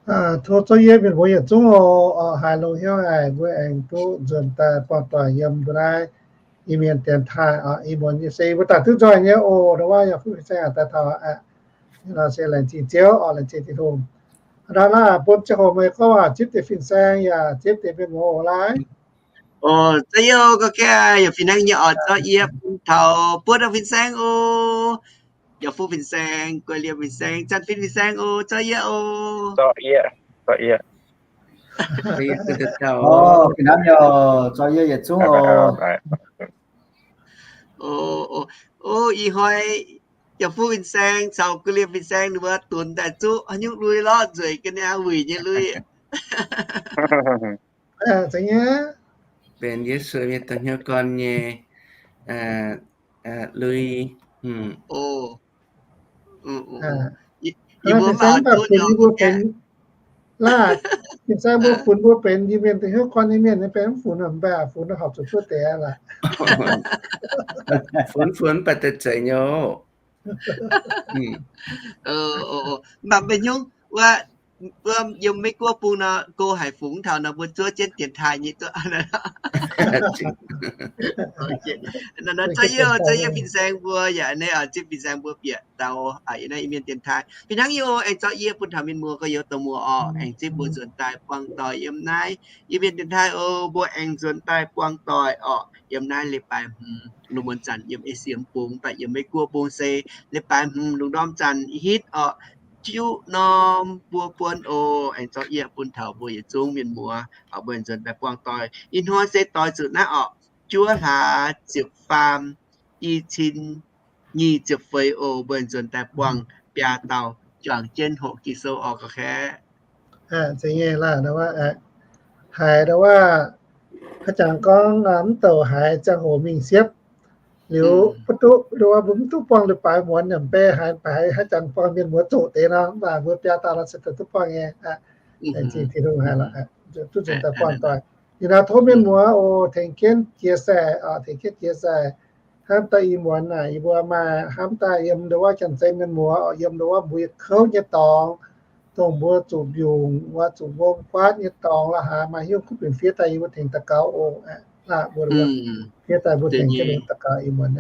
Tov zorqv yie mienh mbuo yietc zungv oc, haiz longx hnyouv haic, mbuo aengx duqv nzuonx daaih buangh doic yiem mbuo naaiv Iu-Mienh dienx taaih oc. Ih muonz nyei se mbuo daaih duqv nzoih nyei oc, ndau wuov yaac fuqv fin-saeng daaih taux aqv. Nor se laengz zingh Ziouv oc, laengz zingh Tin-Hungh. Ndau naaiv bun ziangh hoc meih gorngv waac zipv deix fin-saeng yaac zipv deix mienh muoz oc, laaic. Oc, zorqv yie oc, gorngv gaax yaac fih hnangv nyei oc, zorqv yie bun taux buov dauh fin-saeng oc. Yaac fuqv fin-saeng, guei liemh fin-saeng, zanc fin fin-saeng oc, zorqv yie oc. Zorqv yie, zorqv yie. Fih hnangv nyei oc, zorqv yie yietc zungv oc. Oc, ih hnoi yaac fuqv fin-saeng caux guei liemh fin-saeng ninh mbuo dunx daaih zuqv haaix nyungc lui lorqc, nzueic ga'naaiv wuic nyei lui. Benx Yesu nyei da'hnyouv gorn nyei lui. Fin-saeng mbuo funx, mbuo benx laac, fin-saeng mbuo funx, mbuo benx Iu-Mienh da'hnyouv gorn nyei mienh, benx mv funx mv baac funx horpc zuqc duqv deix laac. Funx funx mv baac deix zeiz nyei. Mv baac mbuo hnyouv wuov, yiem Meiv Guoqv bung nor, go haic fungx taux nor mbuo zuov jienv dienx taaih nyei duqv. Zorqv yie, zorqv yie fin-saeng mbuo yaac naaiv zipv fin-saeng mbuo bieqc daux naaiv Iu-Mienh dienx taaih. Fih hnangv yie oc, aengx zorqv yie bun taux mienh muoz gorx-youz doic muoz oc, aengx zipv mbuo nzuonx daaih buangh doic yiem naaiv Iu-Mienh dienx taaih oc. Mbuo aengx nzuonx daaih buangh doic oc yiem naaiv leiz-baaix hmz lungh muonz zanc yiem Esie bung, mv baac yiem Meiv Guoqv bung se leiz-baaix hmz lungh ndorm zanc hitv oc, juqv norm buo buonc oc. Aengx zorqv yie bun taux mbuo yietc zungv mienh muoz oc, mbuo nzuonx daaih buangh doic. Ih hnoi se doix zuqc naaiv oc, juov hlaax ziepc faam, i cin nyic ziepc feix oc. Mbuo nzuonx daaih buangh biaa dauh juangc jienv hoqc Ging-Sou oc, gorqv kaeqv. Haiz ndau wuov, haaix jangx gorngv mv douc haaix ziangh hoc mingh siepv liuz, mbuo mv duqv buangh leiz-baaix muonz nyei, mv baac haaix jangx buangh mienh muoz zoqc deix nor, mv baac mbuo biaa dauh nor se duqv buangh nyei. Laengz zingh Tin-Hungh haic lorqc, duqv nzuonx daaih buangh doic. Liuz nor tov mienh muoz oc, tengx jienv chia sẻ oc, tengx jienv chia sẻ. Hnamv daaih ih muonz naaic yie mbuo maaih hnamv daaih yiem ndau wuov janx-zei mienh muoz oc, yiem ndau wuov mbuo yietc kouv nyei dorngx, dongh mbuo zuqc mbiungc wuov, zuqc wuom guaatv nyei dorngx la'haaix, maaih hnyouv kuv binc fiev daaih yie mbuo tengx daux gaux oc. Laah mbuo fiev daaih mbuo tengx jienv daux gaux ih muonz.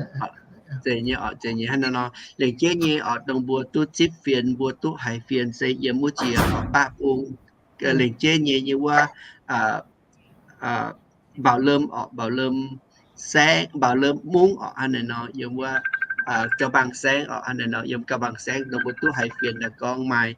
Zeiz nyei oc, zeiz nyei. Hnangv naaiv nor, lengc jeiv nyei oc, dongh mbuo duqv zipv fienx, mbuo duqv haiz fienx se yiem wuov jiex oc, baqv bung lengc jeiv nyei nyei wuov, mbaaux lomh oc, mbaaux lomh saengv, mbaaux lomh mungv oc, hnangv naaiv nor yiem wuov Gau Bang Saengv oc, hnangv naaiv nor yiem Gau Bang Saengv dongh mbuo duqv haiz fienx daaih gorngv maaih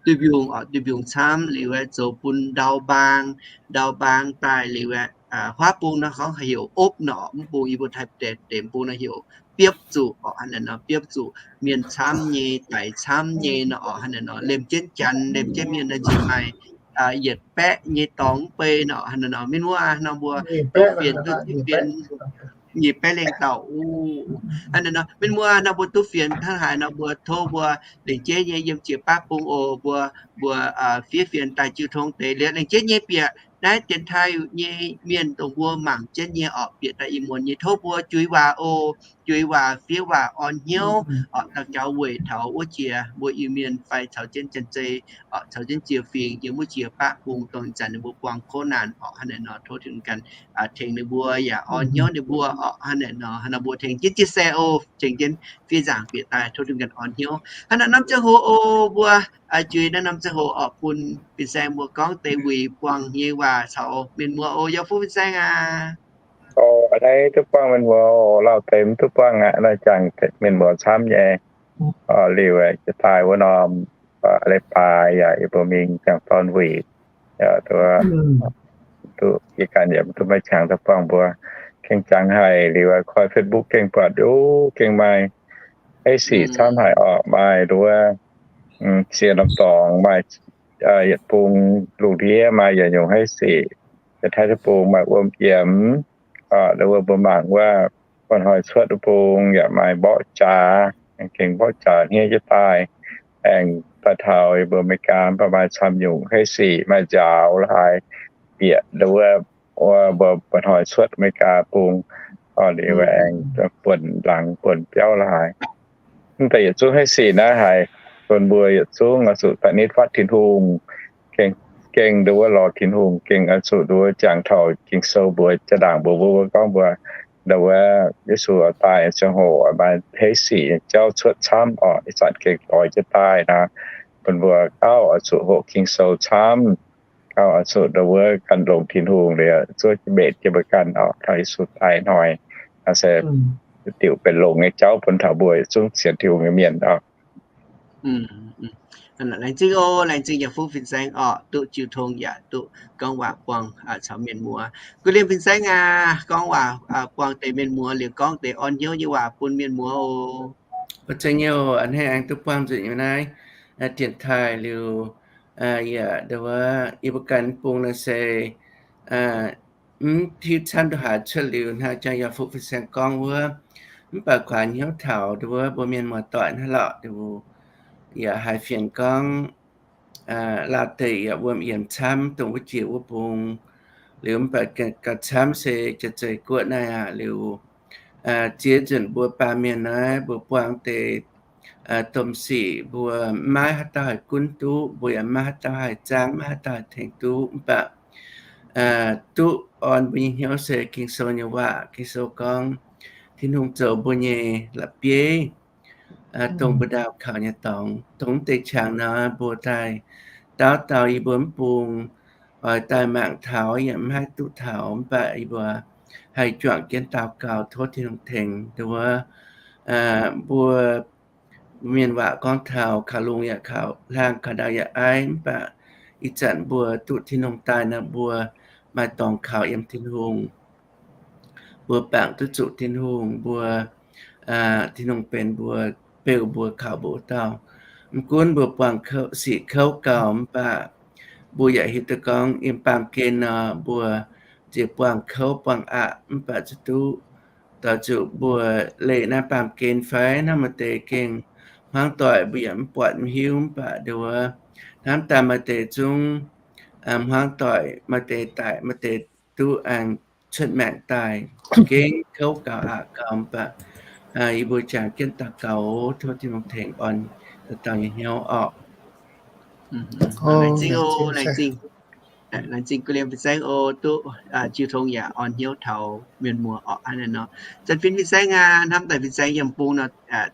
duih-mbiungc oc, duih-mbiungc camv liuz aeqv, zoux bun ndau mbaang, ndau mbaang daaih liuz aeqv, huaav bung nor gorngv heuc opv nor, mv bung yie mbuo Taiv deix mv bung nor heuc biopv zuqc oc, hnangv naaiv nor biopv zuqc mienh camv nyei, daic camv nyei nor oc, hnangv naaiv nor lemh jienv janx, lemh jienv mienh nor nziex maaih yietc baeqv nyei dorngx mv bei nor, hnangv naaiv nor mienh muoz nor mbuo duqv fienx, duqv zipv fienx nyic baeqv lengh dauh. Hnangv naaiv nor mienh muoz nor mbuo duqv fienx hnangv haaix nor mbuo tov mbuo lengc jeiv nyei yiem jiex baav bung oc, mbuo, mbuo fiev fienx daaih jiu tong deix liuz lengc jeiv nyei bieqc naaiv dienx taaih nyei mienh dongh mbuo mangc jienv nyei oc, bieqc daaih ih muonz nyei tov mbuo juix waac oc, juix waac, fiev waac, orn hnyouv oc, daux gaux weic taux wuov jiex mbuo Iu-Mienh fai caux jienv janx-zei oc, caux jienv jiex fingx yiem wuov jiex baav bung dongh ih zanc ninh mbuo buangh kouv naanc oc, hnangv naaiv nor tov Tin-Hungh ganh tengx ninh mbuo yaac orn hnyouv ninh mbuo oc, hnangv naaiv nor hnangv naaiv mbuo tengx jienv chia sẻ oc, tengx jienv fiev nzaangc bieqc daaih tov Tin-Hungh ganh orn hnyouv. Hnangv naaiv norm ziangh hoc oc, mbuo juix naaiv norm ziangh hoc oc, bun fin-saeng mbuo gorngv deix wuic buangh nyei waac caux mienh muoz oc, yaac fuqv fin-saeng aac. Oc, naaiv duqv buangh mienh muoz oc, lauh deix mv duqv buangh aqv, naaiv jangx mienh muoz camv nyei. Liuz aeqv, jiex daaih wuov norm leiz-baaix yaac yie mbuo mingh jangx dorn wuic, duqv, yie ganh yaac mv duqv maiv qangx duqv buangh mbuo. Gengh jangx haic liuz aeqv, koi Facebook gengh buatc, o, gengh maaih haiz sic camv haic oc, maaih nduov ziex norm dorngx, maaih yietc bung lungh ndiev maaih yietc nyungc haiz sic. Yietc Taiv Deic-Bung maaih wuom yiemx, nduov mbuo mangc wuov, mba'hnoi cuotv wuov bung yaac maaih mborqv jaax, gengh mborqv jaax hniev jienv daaih, aengx daaih taux yie mbuo America mv baac maaih camv nyungc haiz sic, maaih nziaaux la'haaix, bieqc nduov, mbuo mba'hnoi cuotv America bung, liuz aengx buonc laangz buonc biauv la'haaix. Mv baac yietc zungv haiz sic naaiv haiz bun mbuo yietc zungv oix zuqc daaih nitv fatv Tin-Hungh, gengh ndau wuov lorz Tin-Hungh, gengh oix zuqc ndau wuov jangx taux Ging-Sou mbuox jaa-ndaangc mbuox mbuo, mbuo gorngv mbuo ndau wuov Yesu oix daaih ziangh hoc maaih heiv sic nyei jauv cuotv camv orqc. Ih zanc gengh doix jienv daaih nor, bun mbuo gauh oix zuqc hoqc Ging-Sou camv, gauh oix zuqc ndau wuov gan longx Tin-Hungh liuz zuov jienv mbenc jienv mbuo ganh orqc, taux Yesu daaih hnoi, se diuc benx longx nyei jauv bun taux mbuo yietc zungv sienx Tin-Hungh nyei mienh orqc. Laengz zingh oc, laengz zingh yaac fuqv fin-saeng orqc, duqv jiu tong yaac duqv gorngv waac buangh caux mienh muoz. Guv liemh fin-saeng aac, gorngv waac buangh deix mienh muoz liuz gorngv deix orn hnyouv nyei waac bun mienh muoz oc. Zengc nyei oc, a'hneiv aengx duqv buangh nzunc yiem naaiv dienx taaih liuz, yaac ndau wuov yie mbuo ganh bung naaiv se mv hiuv camv ndongc haaix cuotv liuz hnangv jangx yaac fuqv fin-saeng gorngv wuov, mv baac kuaaiv hnyouv taux ndau wuov mbuo mienh muoz-doic hnangv lorqc, yaac haiz fienx gorngv laauh deic yaac wuom yiemx camv dongh wuov jiex wuov bung. Liuz mv baac gauh camv se jiex zeiz guoqv naaiv aqv. Liuz ziex nzunc mbuo baamh mienh naaiv mbuo buangh deix domh sic mbuo maiv haaix dauh haih gunv duqv, mbuo yaac maiv haaix dauh haih zaangv, maiv haaix dauh haih tengx duqv. Mv baac duqv orn mbuo nyei hnyouv se Ging-Sou nyei waac. Ging-Sou gorngv Tin-Hungh zoux mbuo nyei la'bieiv, dongh mbuo ndaauh kaux nyei dorngx. Dongh mv deix qangx nor mbuo daaih dauh dauh yie mbuo mv bung oix daaih mangc taux yaac mv haih duqv taux, mv baac yie mbuo haih juangc jienv daux gaux tov Tin-Hungh tengx ndau wuov mbuo mienh waac gorngv taux kaux lungh yaac kaux hlang, kaux ndau yaac aiv. Mv baac ih zanc mbuo duqv Tin-Hungh daaih nor mbuo maaih dorngx kaux yiem Tin-Hungh. Mbuo bangc duqv zuqc Tin-Hungh, mbuo Tin-Hungh benx mbuo, beu mbuo, kaux mbuo wuov dauh. Mv gunv mbuo buangh sic kouv gaux, mv baac mbuo yaac hiuv duqv gorngv yiem baamh gen nor mbuo nziex buangh kouv buangh aqc, mv baac zuqc duqv doix zuqc mbuo leih naaiv baamh gen fai hnangv maaih deix gengh hmuangv doic mbuo yaac mv buatc mv hiuv, mv baac ndau wuov hnamv daaih maaih deix zungv hmuangv doic, maaih deix daic, maaih deix duqv aengx cuotv maengc daaih, gengh kouv gaux aqc gaux, mv baac yie mbuo jangx jienv daux gaux tov Tin-Hungh tengx orn dauh dauh nyei hnyouv orqc. Laengz zingh guv liemh fin-saeng oc, duqv jiu tong yaac orn hnyouv taux mienh muoz orqc. Hnangv naaiv nor, zanc fin fin-saeng aac, hnamv daaih fin-saeng yiem bung nor,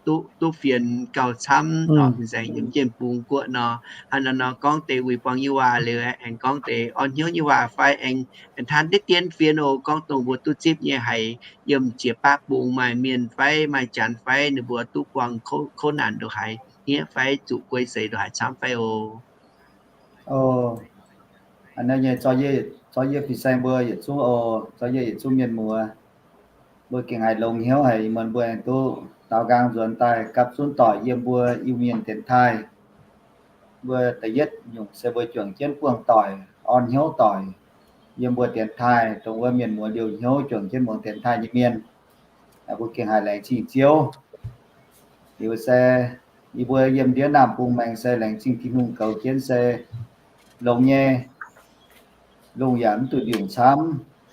duqv, duqv fienx gauh camv orqc. Fin-saeng yiem jienv bung guoqv nor, hnangv naaiv nor gorngv deix wuic buangh nyei waac liuz aengx gorngv deix orn hnyouv nyei waac fai aengx, aengx taan diqv dien fienx oc, gorngv dongh mbuo duqv zipv nyei haiz yiem jiex baav bung maaih mienh fai maaih janx fai ninh mbuo duqv buangh kouv naanc ndongc haaix hniev fai zuqc guei seix ndongc haaix camv fai oc. Hnangv naaiv nyei, zorqv yie fin-saeng mbuo yietc zungv oc, zorqv yie yietc zungv mienh muoz, mbuo gengh haiz longx hnyouv haic, ih muonz mbuo aengx duqv daaux nqaang nzuonx daaih gapv zunv doic yiem mbuo Iu-Mienh dienx taaih. Mbuo da'yietv nyungc se mbuo juangc jienv buangh doic, orn hnyouv doic yiem mbuo dienx taaih, dongh wuov mienh muoz liouh hnyouv juangc jienv muangx dienx taaih nyei mienh. Mbuo gengh haiz laengz zingh Ziouv. Liuz se yie mbuo yiem ndiev naamh bung maengx se laengz zingh Tin-Hungh goux jienv se longx nyei. Lungh yaac mv duqv mbiungc camv,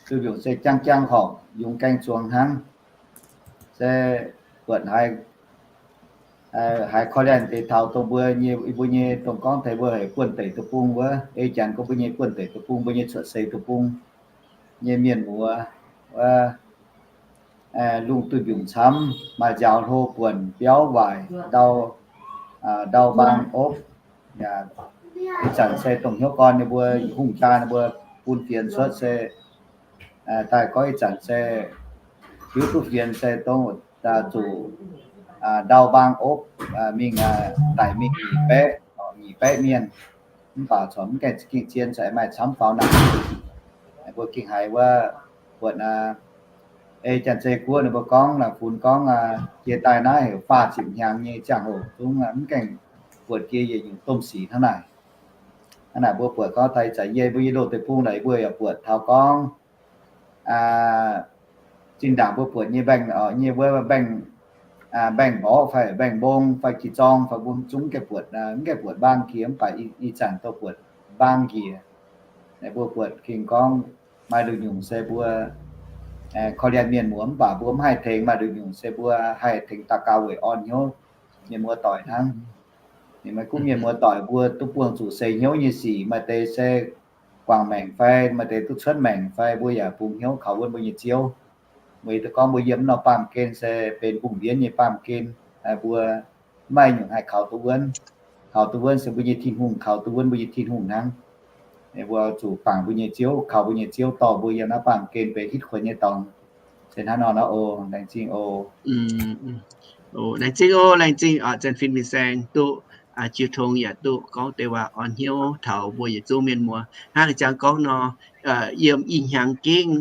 duqv mbiungc se jang jang horpc, yungz gaeng zuangx hnangv. Se buatc haiz, haiz korv-lienh deix taux dongh mbuo nyei, mbuo nyei dongh gorngv taux mbuo haiz buonv-deic deic-bung wuov, ei janx gorngv mbuo nyei buonv-deic deic-bung, mbuo nyei cuotv seix deic-bung nyei mienh muoz wuov, lungh duih mbiungc camv, maaih nziaaux hlo buonc biauv waaic ndau, ndau mbaang opv. Ih zanc se dongh hnyouv gorn ninh mbuo hungh jaa ninh mbuo bun fienx cuotv se daaih gorngv ih zanc se hiuv duqv fienx se dongh zuqc ndau mbaang opv mingh daic mingh nyic baeqv, nyic baeqv mienh. Mv baac corc mv gaengh za'gengh zien, corc maaih camv faaux naanc. Mbuo gengh haiz wuov buatc ei Janx-Zei Guoqv ninh mbuo gorngv, funx gorngv jiex daaih naaiv heuc faah ziepc hnyangx nyei ziangh hoc zungv mv gaengh buatc jiex yietc nyungc domh sic hnangv naaic. Hnangv naaic mbuo buatc gorngv taux ih zanc yie mbuo yiem loz-deic-bung naaic mbuo yaac buatc taux gorngv zinh ndaangc mbuo buatc nyei mbaengx, nyei wuov mbaengx, mbaengx mborqv fai mbaengx mbong fai jiex zorng fai mbuo zungv mv gaengh buatc, mv gaengh buatc mbaang jiex, mv baac ih zanc dongh buatc mbaang jiex. Naaic mbuo buatc gengh gorngv maaih nduqc nyungc se mbuo korv-lienh mienh muoz, mv baac mbuo mv haih tengx. Maaih nduqc nyungc se mbuo haih tengx daux gaux weic orn hnyouv mienh muoz-doic hnangv. Maaih gunv mienh muoz-doic mbuo duqv buangh zuqc seix hnyouv nyei sic, maaih deix se guangc maengc fai maaih deix duqv cuotv maengc fai, mbuo yaac bungx hnyouv kaux wuonv mbuo nyei Ziouv. Meih duqv gorngv mbuo yiem norm baamh gen se benx mbungh mbienv nyei baamh gen, mbuo maiv nyungc haih kaux duqv wuonv. Kaux duqv wuonv se mbuo nyei Tin-Hungh, kaux duqv wuonv mbuo nyei Tin-Hungh hnangv. Mbuo zuqc bangc mbuo nyei Ziouv, kaux mbuo nyei Ziouv dorh mbuo yiem naaiv baamh gen benx hitv kuonx nyei dorngx. Se hnangv nor nor oc. Laengz zingh oc. Laengz zingh oc, laengz zingh Janx-Fin fin-saeng duqv jiu tong yaac duqv gorngv deix waac orn hnyouv taux mbuo yietc zungv mienh muoz. Hnangv jangx gorngv nor, yiem ih hnyangx gengh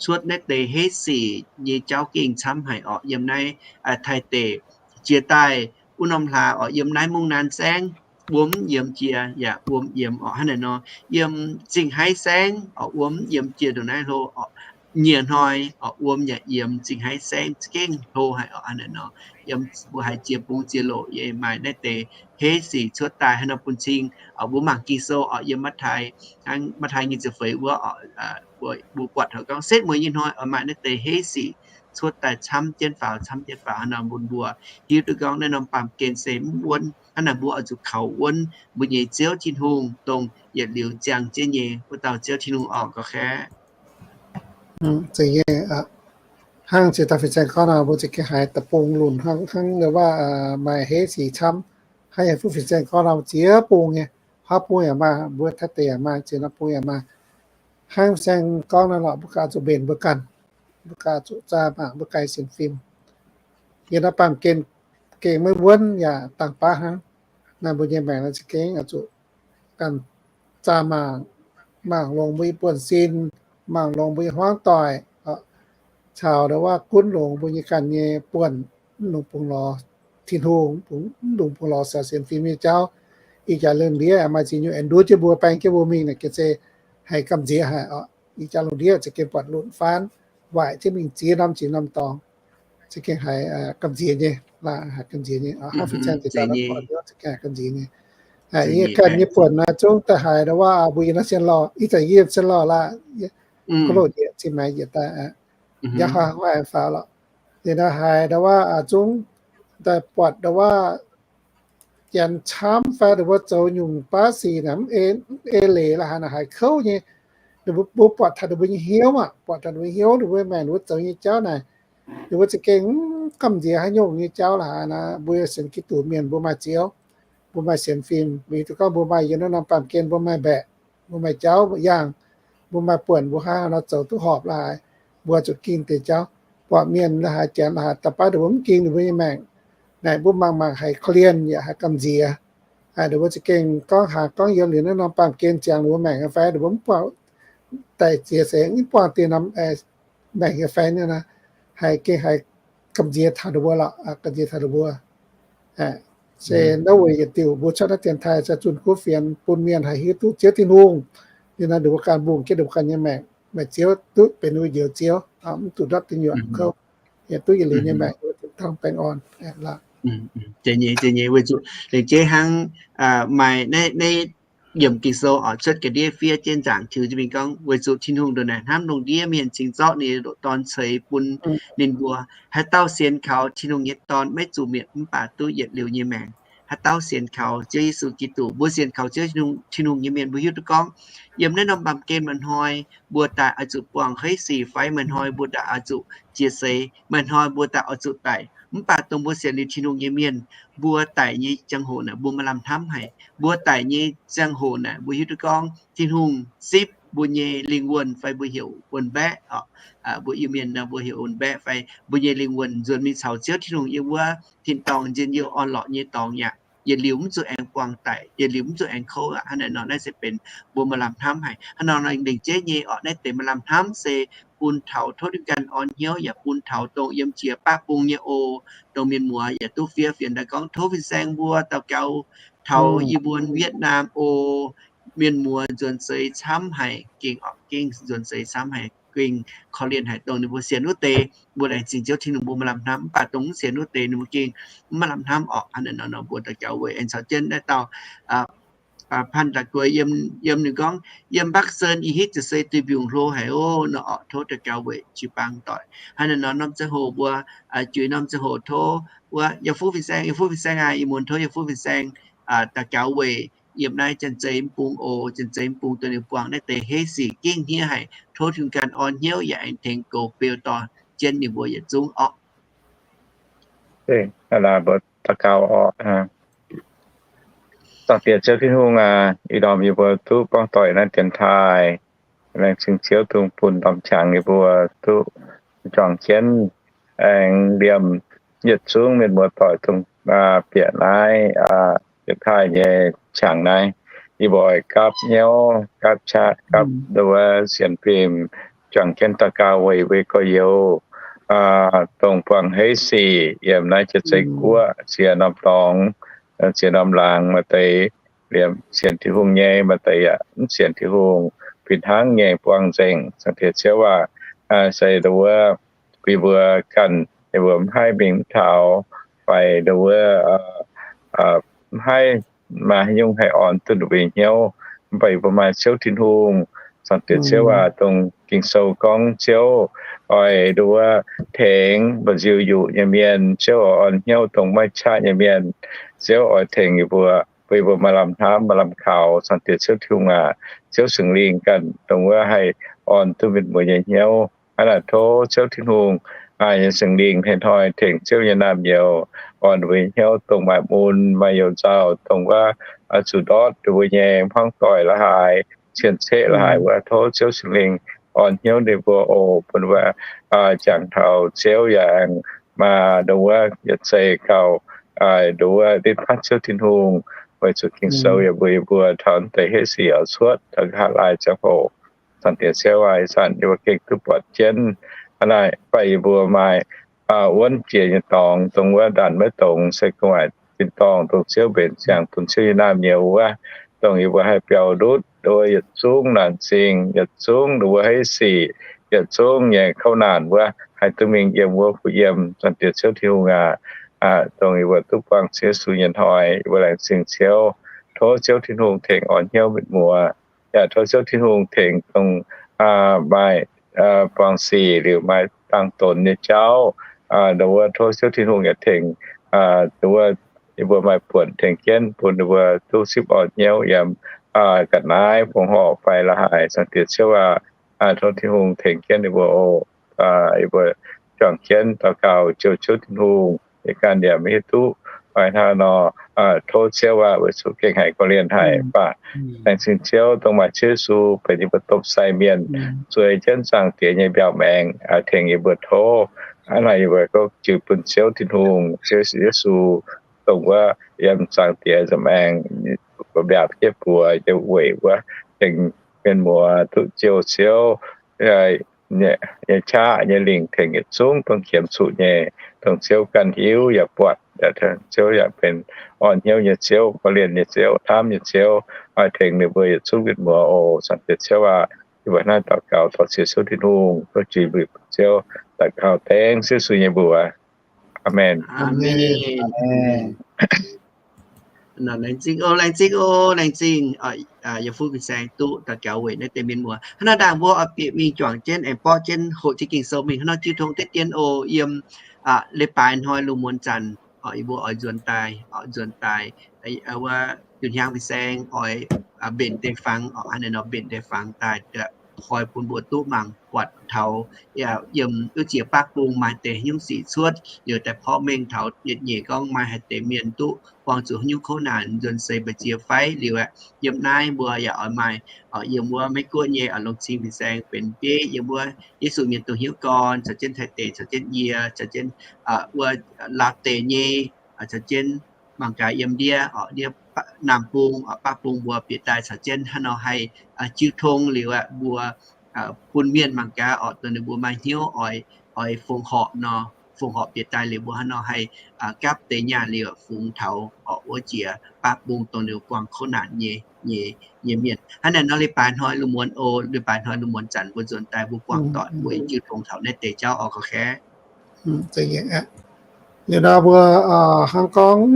cuotv naaiv deix heiv sic nyei jauv gengh camv haic orqc. Yiem naaiv Taiv deic jiex daaih wuov norm hlaax orqc, yiem naaiv Mungv Naan Saengv wuom yiemx jiex yaac wuom yiemx orqc. Hnangv naaiv nor, yiem Zingh Haiv Saengv orqc, wuom yiemx jiex ndongc naaiv hlo orqc. Nyiec hnoi orqc, wuom yaac yiemx Zingh Haiv Saengv za'gengh hlo haic orqc. Hnangv naaiv nor, yiem mbuo haiz jiex bungx jiex loc yie maaih naaiv deix heiv sic cuotv daaih hnangv nor bun cing. Mbuo mangc Ging-Sou orqc, yiem Matv^taai, Matv^taai nyei ziepc feix wuov orqc, mbuo buatc taux gorngv setv mueiz nyei hnoi oix maaih naaiv deix heiv sic cuotv daaih camv jienv faaux, camv jienv faaux. Hnangv nor bun mbuo hiuv duqv gorngv naaiv norm baamh gen se mv wuonv. Hnangv naaic mbuo oix zuqc kaux wuonv mbuo nyei Ziouv Tin-Hungh, dongh yietc liuz ziangh jienv nyei wuov dauh Ziouv Tin-Hungh orqc. Gauh kaeqv, hnangv jiex daaih fin-saeng gorngv nor, mbuo za'gengh haiz deic-bung lunc hnangv, hnangv waac maaih heiv sic camv, hnangv yaac fuqv fin-saeng gorngv nor, ziex bung nyei, haav bung yaac maaih, mbuo Taiv deic yaac maaih, ziex norm bung yaac maaih. Hnangv fin-saeng gorngv nor lorqc, mbuo ganh zuqc mbenc mbuo ganh, mbuo ganh zuqc zaah mangc mbuo ganh sienx fim. Yiem naaiv baamh gen gengh maiv wuonv yaac dangh baav hnangv. Naaiv mbuo nyei maengc naaiv za'gengh oix zuqc ganh zaah mangc, mangc longx mbuo nyei buonv-sin, mangc longx mbuo nyei hmuangv doic, caux ndau wuov gunv longx mbuo nyei ganh nyei buonv, mv dungx bungx lorz Tin-Hungh, mv dungx bungx lorz sienx fim nyei jauv. Ih jaax lungh ndiev maaih ziex nyungc aengx nduov jienv mbuo, baeng jienv mbuo mingh naaic gengh se haiz gamh nziex haic orqc. Ih jaax lungh ndiev za'gengh buatc lunc faanv waaic jienv mingh ziex norm ziex norm dorngx, za'gengh haiz gamh nziex nyei, haiz gamh nziex nyei. Hnangv fin-saeng za'gengh haiz gamh nziex nyei. Yie ganh nyei buonc naaiv zungv daaih haiz ndau wuov mbuo yiem naaiv sien lorh, ih zanc yie yiem sien lorh laaix, ga'loh njiec zinh maengx njiec daaih, yaac haiz faaux lorqc. Liuz naaiv haiz ndau wuov zungv daaih buatc ndau wuov janx camv fai ninh mbuo zoux nyungc baav sic naaic mv ei leiz la'haaix, naaic haiz kouv nyei. Ninh mbuo buatc taux ninh mbuo nyei hnyouv maah, buatc taux ninh mbuo hnyouv, ninh mbuo maengc ninh mbuo zoux nyei jauv naaic, ninh mbuo za'gengh mv gamh nziex haaix nyungc nyei jauv la'haaix naaic. Mbuo sienx Giduc mienh mbuo maaih Ziouv, mbuo maaih sienx fim, mbuo hiuv duqv gorngv mbuo maaih yiem naaiv norm baamh gen mbuo maaih mbaeqc, mbuo maaih jauv mbuo yangh, mbuo maaih buonc mbuo hnangv haaix nor zoux duqv horpc la'haaix, mbuo zuqc ging deix jauv. Buatc mienh la'haaix janx la'haaix da'baav ninh mbuo mv ging ninh mbuo nyei maengc, naaic mbuo mangc mangc haiz korv-lienh yaac haiz gamh nziex. Ninh mbuo za'gengh gorngv haaix gorngv yiem liuz naaiv norm baamh gen ziangx ninh mbuo maengc nyei fai, ninh mbuo mv buangh daic ziex seix mv buangh deix norm maengc nyei fai, naaiv haiz gengh haiz gamh nziex taux ninh mbuo lorqc, gamh nziex taux ninh mbuo. Se naaiv weic yietc diuc mbuo cuotv naaiv dienx taaih se zunh kuv fienx bun mienh haih hiuv duqv Ziouv Tin-Hungh. Liuz naaiv ninh mbuo ganh mbungh jienv ninh mbuo ganh nyei maengc, meih Ziouv duqv benx ninh mbuo njoux Ziouv, mv zuqc ndortv duqv nyuoqc kouv, yaac duqv yietc liuz nyei maengc wuov tin-dorngh baengh orn. Jiex nyei, jiex nyei, weic zuqc lengc jeiv hnangv maaih naaiv, naaiv yiemc Ging-Sou oix cuotv ga'ndiev fiev jienv nzaangc tiux jienv mingh gorngv, weic zuqc Tin-Hungh ndongc naaic hnamv lungh ndiev mienh cingx zorqv ninh ndoqc Dorn ceix bun ninh mbuo, haaix dauh sienx kaux Tin-Hungh nyei Dorn maiv zuqc mietc mv baac duqv yietc liuz nyei maengc. Haaix dauh sienx kaux Ziouv Yesu Giduc, mbuo sienx kaux Ziouv Tin-Hungh, Tin-Hungh nyei mienh mbuo hiuv duqv gorngv, yiem naaiv norm baamh gen maaih hnoi mbuo daaih oix zuqc buangh haaix sic fai maaih hnoi mbuo daaih oix zuqc jiex seix, maaih hnoi mbuo daaih oix zuqc daic. Mv baac dongh mbuo sienx liuz Tin-Hungh nyei mienh, mbuo daic nyei ziangh hoc naaic mbuo maaih lamh hnamv haic. Mbuo daic nyei ziangh hoc naaic mbuo hiuv duqv gorngv Tin-Hungh zipv mbuo nyei lingh wuonh fai mbuo heuc wuonh mbaeqv oc. Mbuo Iu-Mienh nor mbuo heuc wuonh mbaeqv fai mbuo nyei lingh wuonh nzuonx mingh caux Ziouv Tin-Hungh yiem wuov tin-dorngh njien-youh orn-lorqc nyei dorngx yaac yietc liuz mv zuqc aengx buangh daic, yietc liuz mv zuqc aengx kouv aqv. Hnangv naaic nor naaiv se benx mbuo maaih lamh hnamv haic. Hnangv nor nor lengc jeiv nyei orqc, naaiv deix maaih lamh hnamv se bun taux tov diuh ganh orn hnyouv yaac bun taux dongh yiem jiex baqv bung nyei oc, dongh mienh muoz yaac duqv fiev fienx daaih gorngv tov fin-saeng mbuo daux gaux taux yie mbuo Vietnam oc. Mienh muoz nzuonx seix camv haic, gengh orqc, gengh nzuonx seix camv haic, gengh korv-lienh haic. Dongh ninh mbuo sienx wuov deix mbuo laengz zingh Ziouv Tin-Hungh mbuo maaih lamh hnamv, mv baac dongh mv sienx wuov deix ninh mbuo gengh mv maaih lamh hnamv orqc. Hnangv naaic nor nor mbuo daux gaux weic aengx caux jienv naaiv dauh Panh Da'guei yiem, yiem ninh gorngv, yiem Mbac Sen ih hitv ziepc sei duih mbiungc hlo haic oc nor orqc. Tov daux gaux weic jiu-baang doic. Hnangv naaic nor norm ziangh hoc mbuo juix norm ziangh hoc tov wuov Yauh Fuqv Fin-Saeng, Yauh Fuqv Fin-Saeng aac, ih muonz tov Yauh Fuqv Fin-Saeng daux gaux weic yiem naaiv janx-zei mv bung oc. Janx-zei mv bung dongh ninh buangh naaiv deix heiv sic gengh hniev haic. Tov Tin-Hungh ganh orn hnyouv yaac aengx tengx goux beu dorh jienv ninh mbuo yietc zungv orqc. Daux gaux oc. Zaangc Diex Ziouv Tin-Hungh aac, ih ndorm yie mbuo duqv gorngv doic naaiv dienx taaih, laengz zingh Ziouv dongh bun ndorm qangx yie mbuo duqv juangc jienv aengx liemh yietc zungv mienh muoz-doic dongh bieqc naaiv dienx taaih nyei qangx naaiv. Yie mbuo oix gapv hnyouv, gapv qaqv, gapv nduov sienx fim, juangc jienv daux gaux weic yie mbuo gorx-youz dongh buangh heiv sic yiem naaiv jiex zeiv guoqv, ziex norm dorngx, ziex norm laangz, maaih deix liemh sienx Tin-Hungh nyei, maaih deix yaac mv sienx Tin-Hungh, fih hnangv nyei buangh nzengc. Zaangc Diex Ziouv aac, se nduov bun yie mbuo ganh, yie mbuo mv haih mingh mv taux, fai nduov mv haih maaih haaix nyungc haih orn duqv ninh mbuo nyei hnyouv. Mv baac yie mbuo maaih Ziouv Tin-Hungh. Zaangc Diex Ziouv aac, dongh Ging-Sou gorngv Ziouv oix nduov tengx mba'nziu-yuqc nyei mienh, Ziouv oix orn hnyouv dongh maiv qaqv nyei mienh, Ziouv oix tengx yie mbuo, bun yie mbuo maaih lamh hnamv, maaih lamh kaux. Zaangc Diex Ziouv Tin-Hungh aac, Ziouv Singx Lingh ganh dongh wuov haih orn duqv mienh muoz nyei hnyouv. Hnangv naaic tov Ziouv Tin-Hungh nyei Singx Lingh hnoi-hnoi tengx Ziouv nyei naamh nyouz orn mbuo nyei hnyouv dongh maaih mun, maaih you nzauh, dongh wuov zuqc ndortv mbuo nyei hmuangv doic la'haaix, cien-ceqv la'haaix wuov, tov Ziouv Singx Lingh orn hnyouv ninh mbuo oc, bun wuov jangx taux Ziouv yaac aengx maaih nduov yietc zei gauh nduov nditv patv Ziouv Tin-Hungh, weic zuqc Ging-Sou yaac mbuox yie mbuo taux deix heiv sic oix cuotv taux nqa'haav laai ziangh hoc. Zaangc Diex Ziouv aac, ih zanc yie mbuo gengh duqv buatc jienv hnangv naaic, mv baac yie mbuo maaih wuonv jiex nyei dorngx, dongh wuov ndaanc maiv dongz, se gu'nguaaic tin-dorngh dongh Ziouv mbenc ziangx bun Ziouv nyei naamh nyouz wuov, dongh yie mbuo haih biaux ndutv nduov yietc zungv naanc zingh, yietc zungv nduov heiv sic, yietc zungv nyei kouv naanc wuov, haih duqv mingh yiem wuov fu'yiem. Zaangc Diex Ziouv Tin-Hungh aac, dongh yie mbuo duqv buangh Ziouv Yesu nyei hnoi, yie mbuo laengz zingh Ziouv. Tov Ziouv Tin-Hungh tengx orn hnyouv mienh muoz. Yaac tov Ziouv Tin-Hungh tengx dongh maaih buangh sic liuz maaih dangx donx nyei jauv. Nduov tov Ziouv Tin-Hungh yaac tengx nduov yie mbuo maaih buonc tengx jienv bun yie mbuo duqv sipv orn hnyouv yiem ga'naaiv fongc horc fai la'haaix. Zaangc Diex Ziouv aac, tov Tin-Hungh tengx jienv yie mbuo oc. Yie mbuo juangc jienv daux gaux jouh Ziouv Tin-Hungh, yie ganh yaac maiv hiuv duqv oix hnangv haaix nor tov Ziouv aac, weic zuqc gengh haiz gorqv-lienh haic. Mv baac laengz zingh Ziouv dongh maaih Ziouv Yesu benx yie mbuo domh sai mienh, zueiz jienv Zaangc Diex nyei mbiaauc maengx tengx yie mbuo tov. Hnangv naaic yie mbuo gorngv jiex bun Ziouv Tin-Hungh, Ziouv Yesu, dongh wuov yiem Zaangc Diex nza'maengx mbiaauc jienv buoz nyei weic wuov, tengx mienh muoz duqv jouh Ziouv nyei qaqv nyei lingc, tengx yietc zungv dongh qiemx zuqc nyei, dongh Ziouv ganh hiuv yaac buatc, Ziouv yaac benx orn hnyouv nyei Ziouv, korv-lienh nyei Ziouv, hnamv nyei Ziouv, oix tengx ninh mbuo yietc zungv mienh muoz oc. Zaangc Diex Ziouv aac, yie mbuo naaiv daux gaux tov Ziouv Tin-Hungh, tov jiex mbuo Ziouv, daux gaux dengv Ziouv Yesu nyei mbuox. Aamen. Laengz zingh oc, laengz zingh oc, laengz zingh yie fuqv fin-saeng duqv daux gaux weic naaiv deix mienh muoz. Hnangv naaiv ndaangc mbuo oix bieqc mingh juangc jienv aengx borqv jienv hoqc jienv Ging-Sou mingh. Hnangv naaiv jiu tong deix dien oc, yiem leiz-baaix hnoi lungh muonz zanc, yie mbuo oix nzuonx daaih, nzuonx daaih wuov diuh hnyangx fin-saeng oix mbenc deix fangx, hnangv naaiv nor mbenc deix fangx daaih koi bun mbuo duqv mangc buatc taux yiem wuov jiex baav bung maaih deix haaix nyungc sic cuotv, liuz daaih porv mengh taux yietc nyeic gorngv maaih haaix deix mienh duqv buangh zuqc haaix nyungc kouv naanc nzuonx seix mbu'ziex fai liuz aeqv, yiem naaiv mbuo yaac oix maaih yiem wuov Meiv Guoqv nyei longx cing fin-saeng benx bieiv yiem wuov Yesu mienh dongh hnyouv gorn caux jienv Taiv deic caux jienv yie caux jienv wuov Laauv deic nyei caux jienv mangc gaax yiem ndiev, ndiev Naamh Bung, Baav Bung mbuo bieqc daaih caux jienv hnangv nor haih jiu tong liuz aeqv, mbuo bun mienh mangc gaax orqc, dongh ninh mbuo maaih hnyouv oix, oix fongc horc nor, fongc horc bieqc daaih liuz mbuo hnangv nor haih gapv deix nyaah liuz fungx taux orqc wuov jiex Baav Bung dongh ninh mbuo buangh kouv naanc nyei, nyei, nyei mienh. Hnangv naaiv nor leiz-baaix hnoi lungh muonz oc, leiz-baaix hnoi lungh muonz zanc mbuo nzuonx daaih mbuo buangh doic mbuo jiu tong taux naaiv deix jauv oc, gorqv-kaeqv. Liuz nor mbuo hnangv gorngv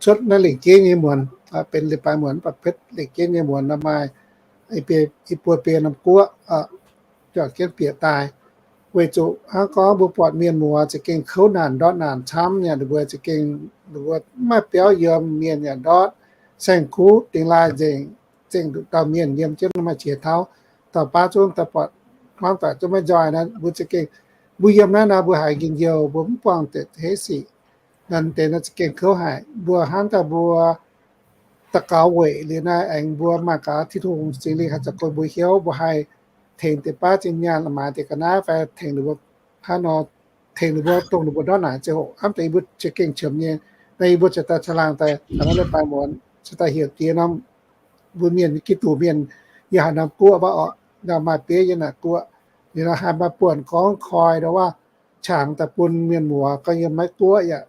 cuotv naaiv lengc jeiv nyei muonz, benx leiz-baaix muonz mv baac betv lengc jeiv nyei muonz nor maaih i buo biei norm guoqv juangc jienv bieqc daaih. Weic zuqc hnangv gorngv mbuo buatc mienh muoz za'gengh kouv naanc ndortv naanc camv nyei, ninh mbuo za'gengh, ninh mbuo mv maaih biauv yiem, mienh yaac ndortv, saeng-kuv dingx laaih nzengc, zengc nduqc dauh mienh yiem jienv maaih qiex tauv, dauh baav zungv daaih buatc, hmuangv doic zungv maiv nzoih nor, mbuo za'gengh, mbuo yiem naaiv nor mbuo haiz njien-youh, mbuo mv buangh deix hetv sic. Naaiv deix nor za'gengh kouv haic. Mbuo hnamv daaih mbuo daux gaux weic liuz naaiv aengx mbuo maaih gaax Tin-Hungh Singx Lingh haih zoux gorn mbuo hnyouv, mbuo haih tengx deix baav zinh nyaanh maaiz deix ga'naaiv fai tengx ninh mbuo hnangv nor, tengx ninh mbuo dongh ninh mbuo ndortv naaic ziangh hoc. Hnamv deix yie mbuo za'gengh qiemx nyei. Naaiv yie mbuo ziouc daaih caangh laangh daaih taux naaiv leiz-baaix muonz, ziouc daaih heuc diex norm mbuo mienh Giduc mienh yiem haaix norm guoqv mv baac orqc, nor maaih bieiv yiem naaic guoqv, ninh nor haih maaih buonc gorngv koi ndau wuov, qangx daaih bun mienh muoz gorngv yiem maiv guoqv yaac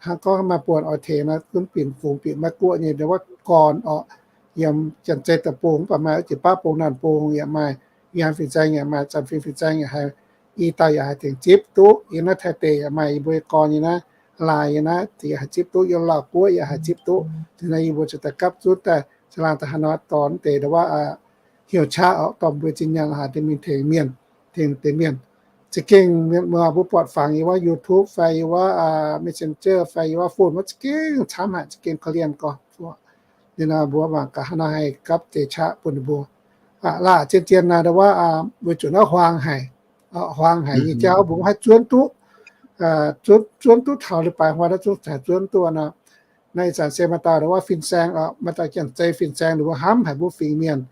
hnangv gorngv maaih buonc oix tengx nor, gunv binc fungx bieqc maiv guoqv nyei ndau wuov gorn orqc. Yiem Janx-Zei Deic-Bung mv baac maaih jiex baav bung naanc bung yaac maaih, yiem Fin-Saeng yaac maaih, Zanc Fin Fin-Saeng yaac haiz, i dauh yaac haih tengx zipv duqv. Yiem naaiv Taiv deic yaac maaih yie mbuo gorn nyei naaiv, laaih nyei naaiv, ziex yaac haih zipv duqv, yiem Laauv guoqv yaac haih zipv duqv. Zinh naaiv yie mbuo ziouc daaih gapv zunv daaih caangh laangh daaih hnangv nor dorh deix ndau wuov hnyouv qaqv orqc, dorh mbuo zinh nyaanh la'haaix deix mingh tengx mienh, tengx deix mienh. Za'gengh mienh muoz mbuo buatc fangx yiem wuov YouTube fai yiem wuov Messenger fai yiem wuov phone wuov za'gengh camv haic, za'gengh korv-lienh gorx. Ninh nor mbuo mangc gaax hnangv nor haih gapv deix qaqv bun ninh mbuo. Laah zien zien naaiv ndau wuov weic zuqc naaiv huaang haic, huaang haic nyei jauv mbuo mv haih zuonv duqv, zuonv duqv taux leiz-baaix hnoi naaiv zungv caux zuonv duqv nor. Naaiv ih zanc se maaih dauh ndau wuov Fin-Saeng, maaih dauh Janx-Zei Fin-Saeng ninh mbuo hnamv haic mbuo fingx mienh.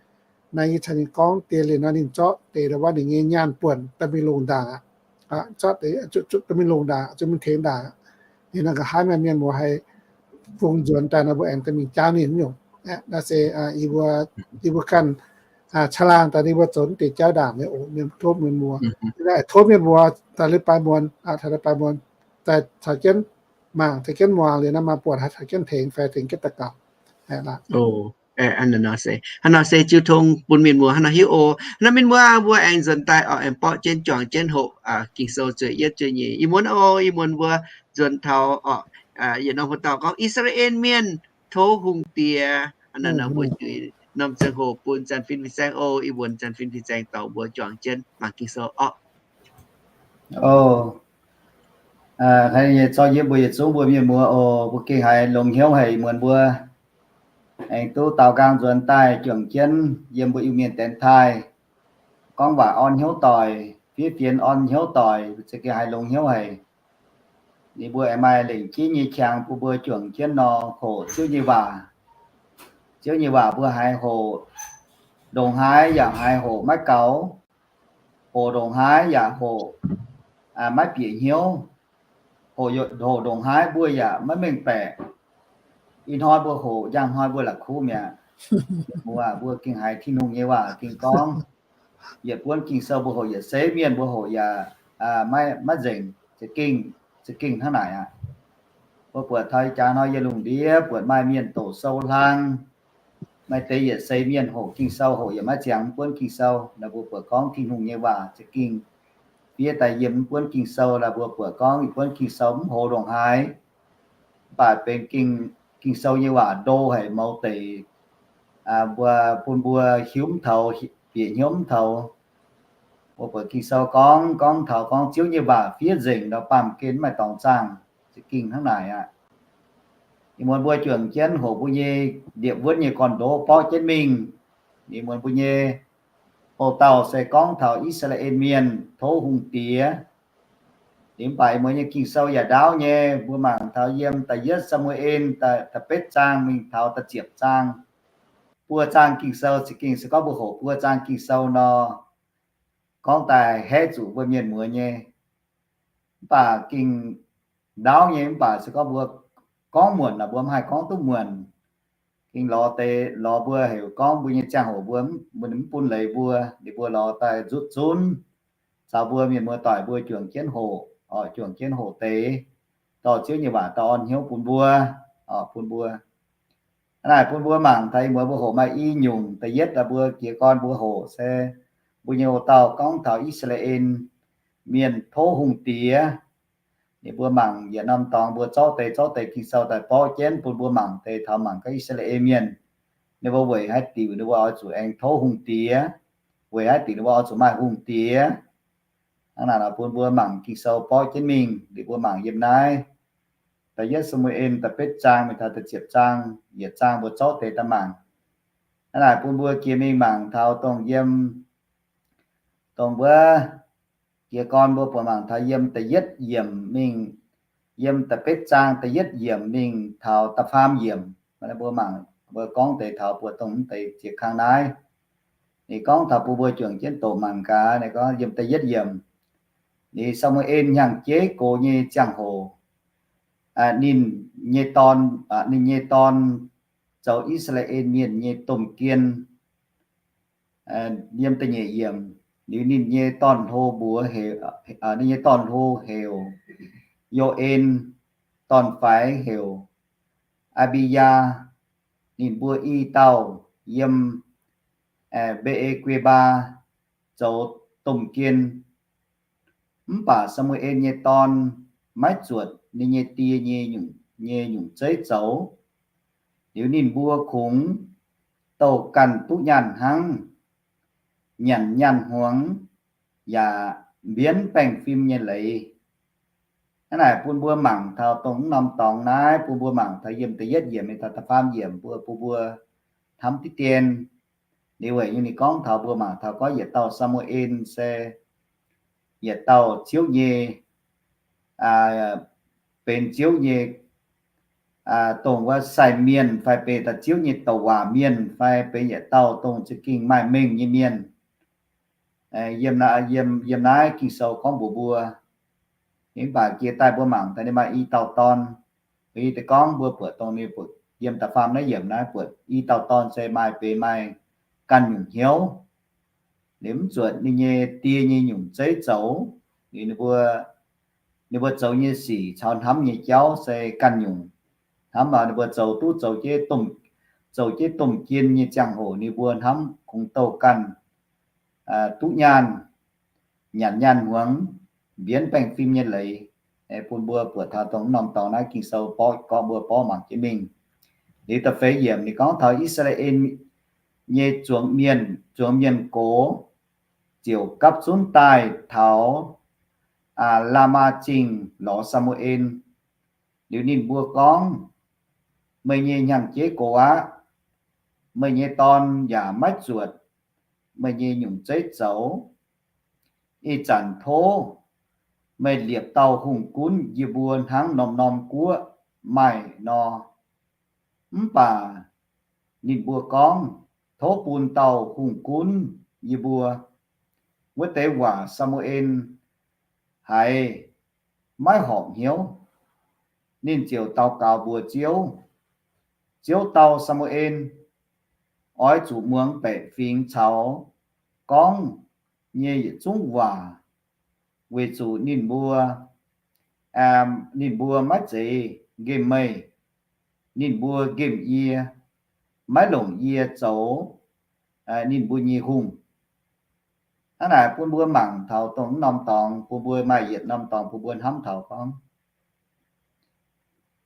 Naaiv yie caux ninh gorngv deix liuz nor ninh zorqv deix ndau wuov ninh nyei nyaanh buonc daaih mingh longc ndaangc aqv. Zorqv deix, zorqv mingh longc ndaangc, zorqv mingh tengx ndaangc. Ninh nor nqa'haav maaih mienh muoz haih fungx nzuonx daaih nor mbuo aengx daaih mingh jaauv ninh nyungc. Naaiv se yie mbuo, yie mbuo ganh caangh laangh daaih ninh mbuo zoux deix jauv ndaangc nyei oc, mienh tov mienh muoz. Tov mienh muoz daaih leiz-baaix muonz, taux leiz-baaix muonz daaih caux jienv mangc, caux jienv muangx liuz nor maaih buonc haih caux jienv tengx fai tengx jienv daux gaux. Hnangv nor se jiu tong bun mienh muoz hnangv nor hiuv oc. Hnangv nor mienh muoz mbuo aengx nzuonx daaih oc, aengx borqv jienv juangc jienv hoqc Ging-Sou zueiz yietv zueiz nyeic. Ih muonz oc, ih muonz mbuo nzuonx taux oc, yietc norm haaix dauh gorngv I^saa^laa^en Mienh Tov Hungh Diex. Hnangv nor mbuo juix norm ziangh hoc bun Zanc Fin Fin-Saeng oc. Ih muonz Zanc Fin Fin-Saeng dorh mbuo juangc jienv mangc Ging-Sou orqc. Oc, zorqv yie mbuo yietc zungv mbuo mienh muoz oc, mbuo gengh haiz longx hnyouv haic. Ih muonz mbuo aengx duqv daaux nqaang nzuonx daaih juangc jienv yiem mbuo Iu-Mienh dienx taaih, gorngv waac orn hnyouv doic, fiev fienx orn hnyouv doic, za'gengh haiz longx hnyouv haic. Ninh mbuo aengx maaih lengc jeiv nyei qangx bun mbuo juangc jienv nor hoqc Ziouv nyei waac. Ziouv nyei waac mbuo haiz hoqc ndongc haaix yaac haiz hoqc maiv gaux, hoqc ndongc haaix yaac hoqc maiv bieqc hnyouv, hoqc ndongc haaix mbuo yaac maiv mengh baeqc. Ih hnoi mbuo hoqc, njang hnoi mbuo la'kuqv mi'aqv. Mbuo, mbuo gengh haiz Tin-Hungh nyei waac gengh gorngv, yietc buonv Ging-Sou mbuo hoqc, yietc seix mienh mbuo hoqc yaac maiv nzengc, za'gengh, za'gengh hnangv naaic aqv. Mbuo buatc taux ih jaax hnoi yiem lungh ndiev buatc maaih mienh doqc sou hlang, maaih deix yietc seix mienh hoqc Ging-Sou hoqc yaac maiv ziangx buonv Ging-Sou. Naaiv mbuo buatc gorngv Tin-Hungh nyei waac za'gengh fiev daaih yiem mv buonv Ging-Sou. Naaiv mbuo buatc gorngv ih buonv Ging-Sou mv hoz ndongc haaix, mv baac benx Ging, Ging-Sou nyei waac ndo haic mouz deic, mbuo, bun mbuo hiuv mv toux, bieqc hnyouv mv toux. Mbuo buatc Ging-Sou gorngv, gorngv taux gorngv Ziouv nyei waac fiev nzengc nor baamh gen mv maaih dorngx zaangh. Za'gengh hnangv naaic aqv. Ih muonz mbuo juangc jienv hoqc mbuo nyei liepc wuonv nyei gorn-ndoqv borqv jienv mingh. Ih muonz mbuo nyei hoqc dauh se gorngv taux I^saa^laa^en Mienh Tov Hungh Diex. Mv baac ih muonz nyei Ging-Sou yaac ndaauv nyei, mbuo mangc taux yiem da'yietv Saa^mu^en da'betv zaang mingh taux da'ziepc zaang. Buo zaang Ging-Sou, za'gengh se gorngv mbuo hoqc buo zaang Ging-Sou nor, gorngv daaih haeqv zuqc mbuo mienh muoz nyei. Mv baac gengh ndaauv nyei, mv baac se gorngv mbuo gorngv muonc naaic mbuo mv haih gorngv duqv muonc. Gengh lorz deix, lorz mbuo heuc gorngv mbuo nyei ziangh hoc mbuo, mbuo mv bun leiz mbuo, ninh mbuo lorz daaih nzutv zunv caux mbuo mienh muoz-doic mbuo juangc jienv hoqc, oc, juangc jienv hoqc deix, dorh Ziouv nyei waac daaih orn hnyouv bun mbuo, oc, bun mbuo. Hnangv naaic bun mbuo mangc daaih, ih muonz mbuo hoqc maaih i nyungc. Da'yietv daaih mbuo jiez gorn mbuo hoqc se mbuo nyei hoqc dauh gorngv taux I^saa^laa^en Mienh Tov Hungh Diex. Ninh mbuo mangc yietc norm dorngx mbuo zorqv deix, zorqv deix Ging-Sou daaih borqv jienv bun mbuo mangc deix taux mangc gorngv I^saa^laa^en Mienh ninh mbuo weic haaix diuc ninh mbuo oix zuqc aengx tov hungh diex, weic haaix diuc ninh mbuo oix zuqc maaih hungh diex. Hnangv naaic bun mbuo mangc Ging-Sou borqv jienv mingh liuz mbuo mangc yiem naaiv da'yietv Saa^mu^en da'betv zaang mingh taux da'ziepc zaang, yietc zaang mbuo zorqv deix daaih mangc. Hnangv naaic bun mbuo jiex mingh mangc taux dongh yiem, dongh mbuo jiez gorn mbuo buatc mangc taux yiem da'yietv yiemc mingh, yiem da'betv zaang da'yietv yiemc mingh taux da'faam yiemc. Mbuo mangc, mbuo gorngv deix taux buatc dongh mv deix ziex kang naaiv. Ninh gorngv taux bun mbuo juangc jienv doqc mangc gaax. Ninh gorngv yiem da'yietv yiemc, ninh Saa^mu^en hnyangx-jeiv gox nyei ziangh hoc, ninh nyei dorn, ninh nyei dorn zoux I^saa^laa^en Mienh nyei domh jien. Yiem da'nyeic yiemc, liuz ninh nyei dorn-hlo mbuox heuc, ninh nyei dorn-hlo heuc Yo^en, dorn-faix heuc Aa^mbi^yaa. Ninh mbuo i dauh yiem Mbe^e^gue^mbaa zoux domh jien. Mv baac Saa^mu^en nyei dorn maiv zuotc ninh nyei die nyei nyungc, nyei nyungc zeiv zoux. Liuz ninh mbuo kungx douh ganh duqv nyaanh hnangv, nyanc nyaanh hmuangx, yaac mbienv baengh fim nyei leiz. Hnangv naaic bun mbuo mangc taux dongh mv norm dorngx naaiv, bun mbuo mangc taux yiem da'yietv yiemc mingh taux da'faam yiemc, mbuo, bun mbuo hnamv diqv dien. Liuz weic nyungc ninh gorngv taux mbuo mangc taux gorngv yietc dauh Saa^mu^en se yietc dauh Ziouv nyei, benx Ziouv nyei, dongh wuov sai mienh fai benx dauh Ziouv nyei douc waac mienh fai benx yietc dauh dongh za'gengh maaih mengh nyei mienh. Yiem, yiem, yiem naaiv Ging-Sou gorngv mbuox mbuo, mv baac jiex daaih mbuo mangc daaih ninh maaih i dauh dorn. Mbuo i deix gorngv mbuo buatc dongh ninh buatc yiem da'faam naaiv yiemc naaiv buatc i dauh dorn se maaih benx maaih ganh nyungc hnyouv. Liuz mv zuotc ninh nyei die nyei nyungc zeiv zoux. Liuz ninh mbuo, ninh mbuo zoux nyei sic caux hnamv nyei jauv se ganh nyungc. Hnamv ninh mbuo zoux duqv zoux jienv domh, zoux jienv domh jien nyei ziangh hoc ninh mbuo hnamv kungx douh ganh duqv nyaanh, nyanc nyaanh hmuangx, mbienv baengh fim nyei leiz. Bun mbuo buatc taux dongh norm dorngx naaiv Ging-Sou borqv gorqv mbuo borqv mangc jienv mingh. Liuz da'feix yiemc ninh gorngv taux I^saa^laa^en nyei zuangx mienh, zuangx mienh gox ziouc gapv zunv daaih taux Laamaa Zingh lorz Saa^mu^en. Liuz ninh mbuo gorngv, Meih nyei hnyangx-jeiv gox aqv. Meih nyei dorn yaac maiv zuotc meih nyei nyungc zeiv zoux. Ih zanc tov meih liepc dauh hungh gunv yie mbuo hnangv norm-norm guoqv maaih nor. Mv baac ninh mbuo gorngv, Tov bun dauh hungh gunv yie mbuo. Wuov deix waac Saa^mu^en haiz maiv horpc hnyouv. Ninh ziouc daux gaux mbuox Ziouv, Ziouv dau Saa^mu^en, Oix zuqc muangx baeqc fingx caux gorngv nyei yietc zungv waac, weic zuqc ninh mbuo, ninh mbuo maiv zeiz nqemh meih. Ninh mbuo nqemh yie, maiv longc yie zoux ninh mbuo nyei hungh. Hnangv naaic bun mbuo mangc taux dongh norm dorngx, bun mbuo maaih yietc norm dorngx bun mbuo hnamv taux gorngv,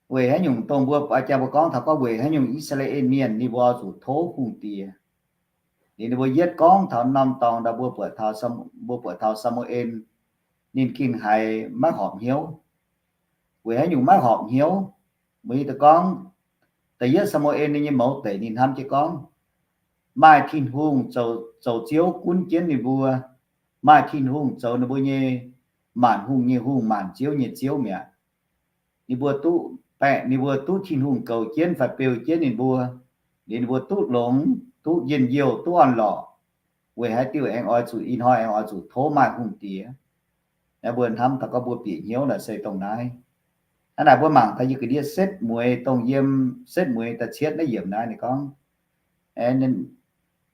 weic haaix nyungc dongh mbuo jang mbuo gorngv taux gorngv weic haaix nyungc I^saa^laa^en Mienh ninh mbuo oix zuqc tov hungh diex. Liuz ninh mbuo yietv gorngv taux norm dorngx ndau mbuo buatc taux, mbuo buatc taux Saa^mu^en ninh gengh haiz maiv horpc hnyouv. Weic haaix nyungc maiv horpc hnyouv? Mbuo hiuv duqv gorngv, da'yietv Saa^mu^en ninh nyei mouz deic ninh hnamv jienv gorngv, maaih Tin-Hungh zoux, zoux Ziouv gunv jienv ninh mbuo. Maaih Tin-Hungh zoux ninh mbuo nyei maanc hungh nyei Hungh, maanc ziouv nyei Ziouv mi'aqv. Ninh mbuo duqv baeqc, ninh mbuo duqv Tin-Hungh goux jienv fai beu jienv ninh mbuo, liuz ninh mbuo duqv longx, duqv njien-youh, duqv orn-lorqc. Weic haaix diuc aengx oix zuqc ih hnoi aengx oix zuqc tov maaih hungh diex? Mbuo hnamv taux gorngv mbuo bieqc hnyouv naaic se dongh naaiv. Hnangv naaic mbuo mangc taux yie ga'ndiev setv mueiz dongh yiem setv mueiz da'cietv naaiv yiemc naaiv ninh gorngv,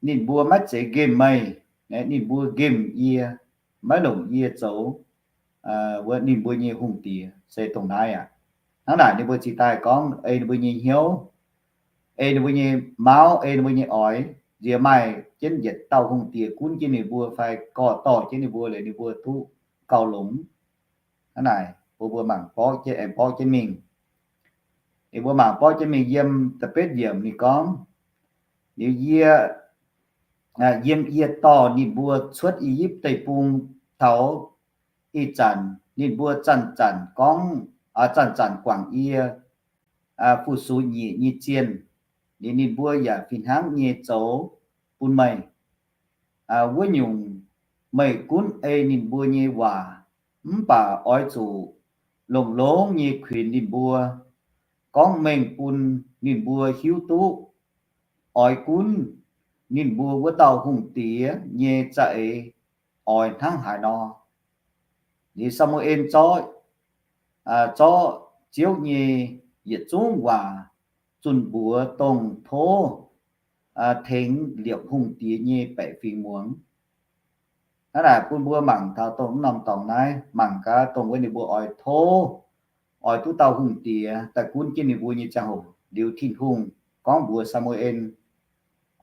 ninh mbuo maiv zeiz nqemh meih, ninh mbuo nqemh yie, maiv longc yie zoux wuov ninh mbuo nyei hungh diex se dongh naaiv aqv. Hnangv naaic ninh mbuo cingx daaih gorngv ei ninh mbuo nyei hnyouv, ei ninh mbuo nyei mauv, ei ninh mbuo nyei oix, nziex maaih jienv yietc dauh hungh diex gunv jienv ninh mbuo fai gorx-dorh jienv ninh mbuo liuz ninh mbuo duqv gauh longx. Hnangv naaic bun mbuo mangc borqv jienv, aengx borqv jienv mingh. Liuz mbuo mangc borqv jienv mingh yiem da'betv yiemc ninh gorngv, liuz yie, yiem yie dorh ninh mbuo cuotv I^yipv Deic-Bung taux ih zanc ninh mbuo zanc-zanc gorngv zanc-zanc guangc yie, fu-sux nyiec nyei zienh, liuz ninh mbuo yaac fih hnangv nyei zoux bun meih. Wuov nyungc, meih gunv ei ninh mbuo nyei waac, mv baac oix zuqc longx-longx nyei kuinx ninh mbuo, gorngv mengh bun ninh mbuo hiuv duqv oix gunv ninh mbuo wuov dauh hungh diex nyei za'eix oix hnangv haaix nor. Liuz Saa^mu^en zorqv, zorqv Ziouv nyei yietc zungv waac zunh mbuox dongh tov tengx liepc hungh diex nyei baeqc fingx muangx. Hnangv naaic bun mbuo mangc taux dongh mv norm dorngx naaiv, mangc gaax dongh wuov ninh mbuo oix tov, oix duqv dauh hungh diex daaih gunv jienv ninh mbuo nyei ziangh hoc, liuz Tin-Hungh gorngv mbuox Saa^mu^en,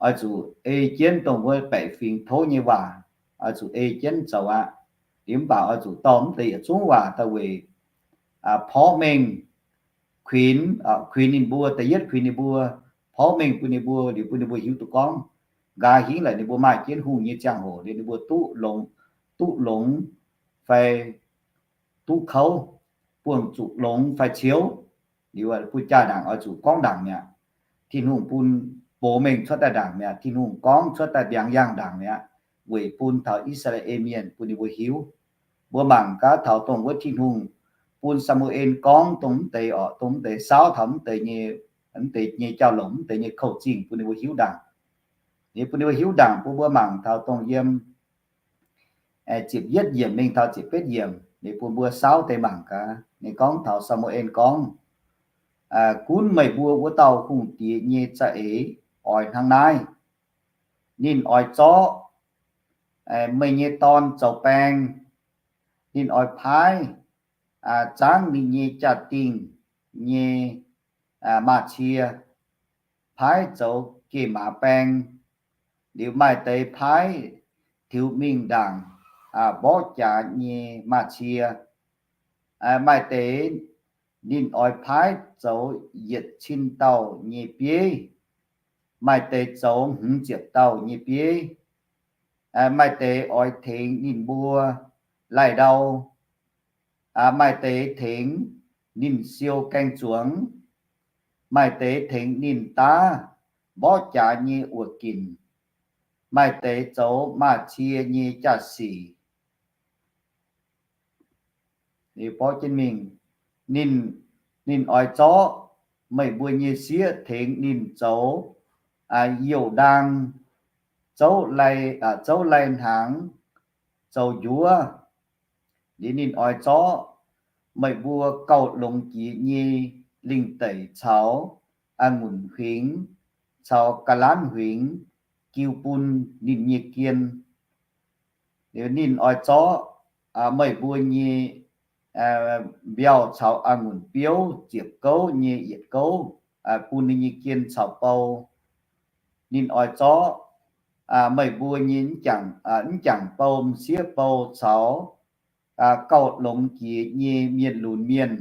oix zuqc ei jienv dongh wuov baeqc fingx tov nyei waac, oix zuqc ei jienv zoux aqv. Liuz mv baac oix zuqc dorh mv deix yietc zungv waac daaih weic porv mengh kuinx, kuinx ninh mbuo, da'yietv kuinx ninh mbuo, porv mengh bun ninh mbuo, liuz bun ninh mbuo hiuv duqv gorngv nqa'haav hingv laaic ninh mbuo maaih jienv hungh nyei ziangh hoc liuz ninh mbuo duqv longx, duqv longx fai duqv kouv, buangh zuqc longx fai ciouv. Liuz bun jaa-ndaangc oix zuqc gorngv ndaangc mi'aqv. Tin-Hungh bun box mengh cuotv daaih ndaangc mi'aqv. Tin-Hungh gorngv cuotv daaih ndiangx-yaangh ndaangc mi'aqv, weic bun taux I^saa^laa^en Mienh bun ninh mbuo hiuv. Mbuo mangc gaax taux dongh wuov Tin-Hungh bun Saa^mu^en gorngv dongh mv deix orqc, dongh mv deix saauv taux mv deix nyei, mv deix nyei jauv-louc, mv deix nyei kouv-zingh bun ninh mbuo hiuv ndaangc. Liuz bun ninh mbuo hiuv ndaangc bun mbuo mangc taux dongh yiem ziepc yietv yiemc mingh taux ziepc betv yiemc, liuz bun mbuo saauv deix mangc gaax. Ninh gorngv taux Saa^mu^en gorngv, Gunv meih mbuo wuov dauh hungh diex nyei za'eix oix hnangv naaiv. Ninh oix zorqv meih nyei dorn zoux baeng. Ninh oix paaiv zaangv ninh nyei jaa-dingh nyei maaz-cie, paaiv zoux geh maaz baeng. Liuz maaih deix paaiv tiux mingh ndaangc mborqv jaax nyei maaz-cie. Maaih deix ninh oix paaiv zoux yietc cin dauh nyei bieiv. Maaih deix zoux hmz ziepc dauh nyei bieiv. Maaih deix oix tengx ninh mbuo laih ndau. Maaih deix tengx ninh siou gaeng-zuangx. Maaih deix tengx ninh daav mborqv jaax nyei wuoqc ginc. Maaih deix zoux maaz-cie nyei jaa-sic. Ninh, ninh oix zorqv meih mbuo nyei sieqv tengx ninh zoux youh ndaang, zouv lai, zouv lai hnaangx, zoux njuov. Liuz ninh oix zorqv meih mbuo gauh longx jiex nyei lingh deic caux a'ngunc huingx caux ga'lanv huingx jiu bun ninh nyei jien. Liuz ninh oix zorqv meih mbuo nyei mbiauh caux a'ngunc biouv ziepc gouv nyei yietc gouv bun ninh nyei jien caux bou. Ninh oix zorqv meih mbuo nyei m'jangc bou, m'sieqv bou caux gauh longx jiex nyei mienh lunx mienh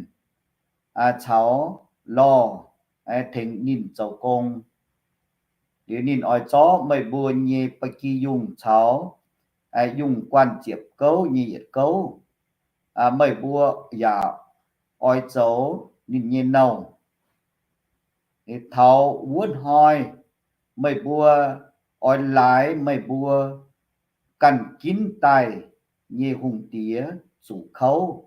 caux lorh tengx ninh zoux gong. Liuz ninh oix zorqv meih mbuo nyei ba'gi yungh caux yungh guanh ziepc gouv nyei yietc gouv. Meih mbuo yaac oix zoux ninh nyei nouh. Taux wuov hnoi meih mbuo oix laaix meih mbuo ganh ginv daaih nyei hungh diex zuqc kouv,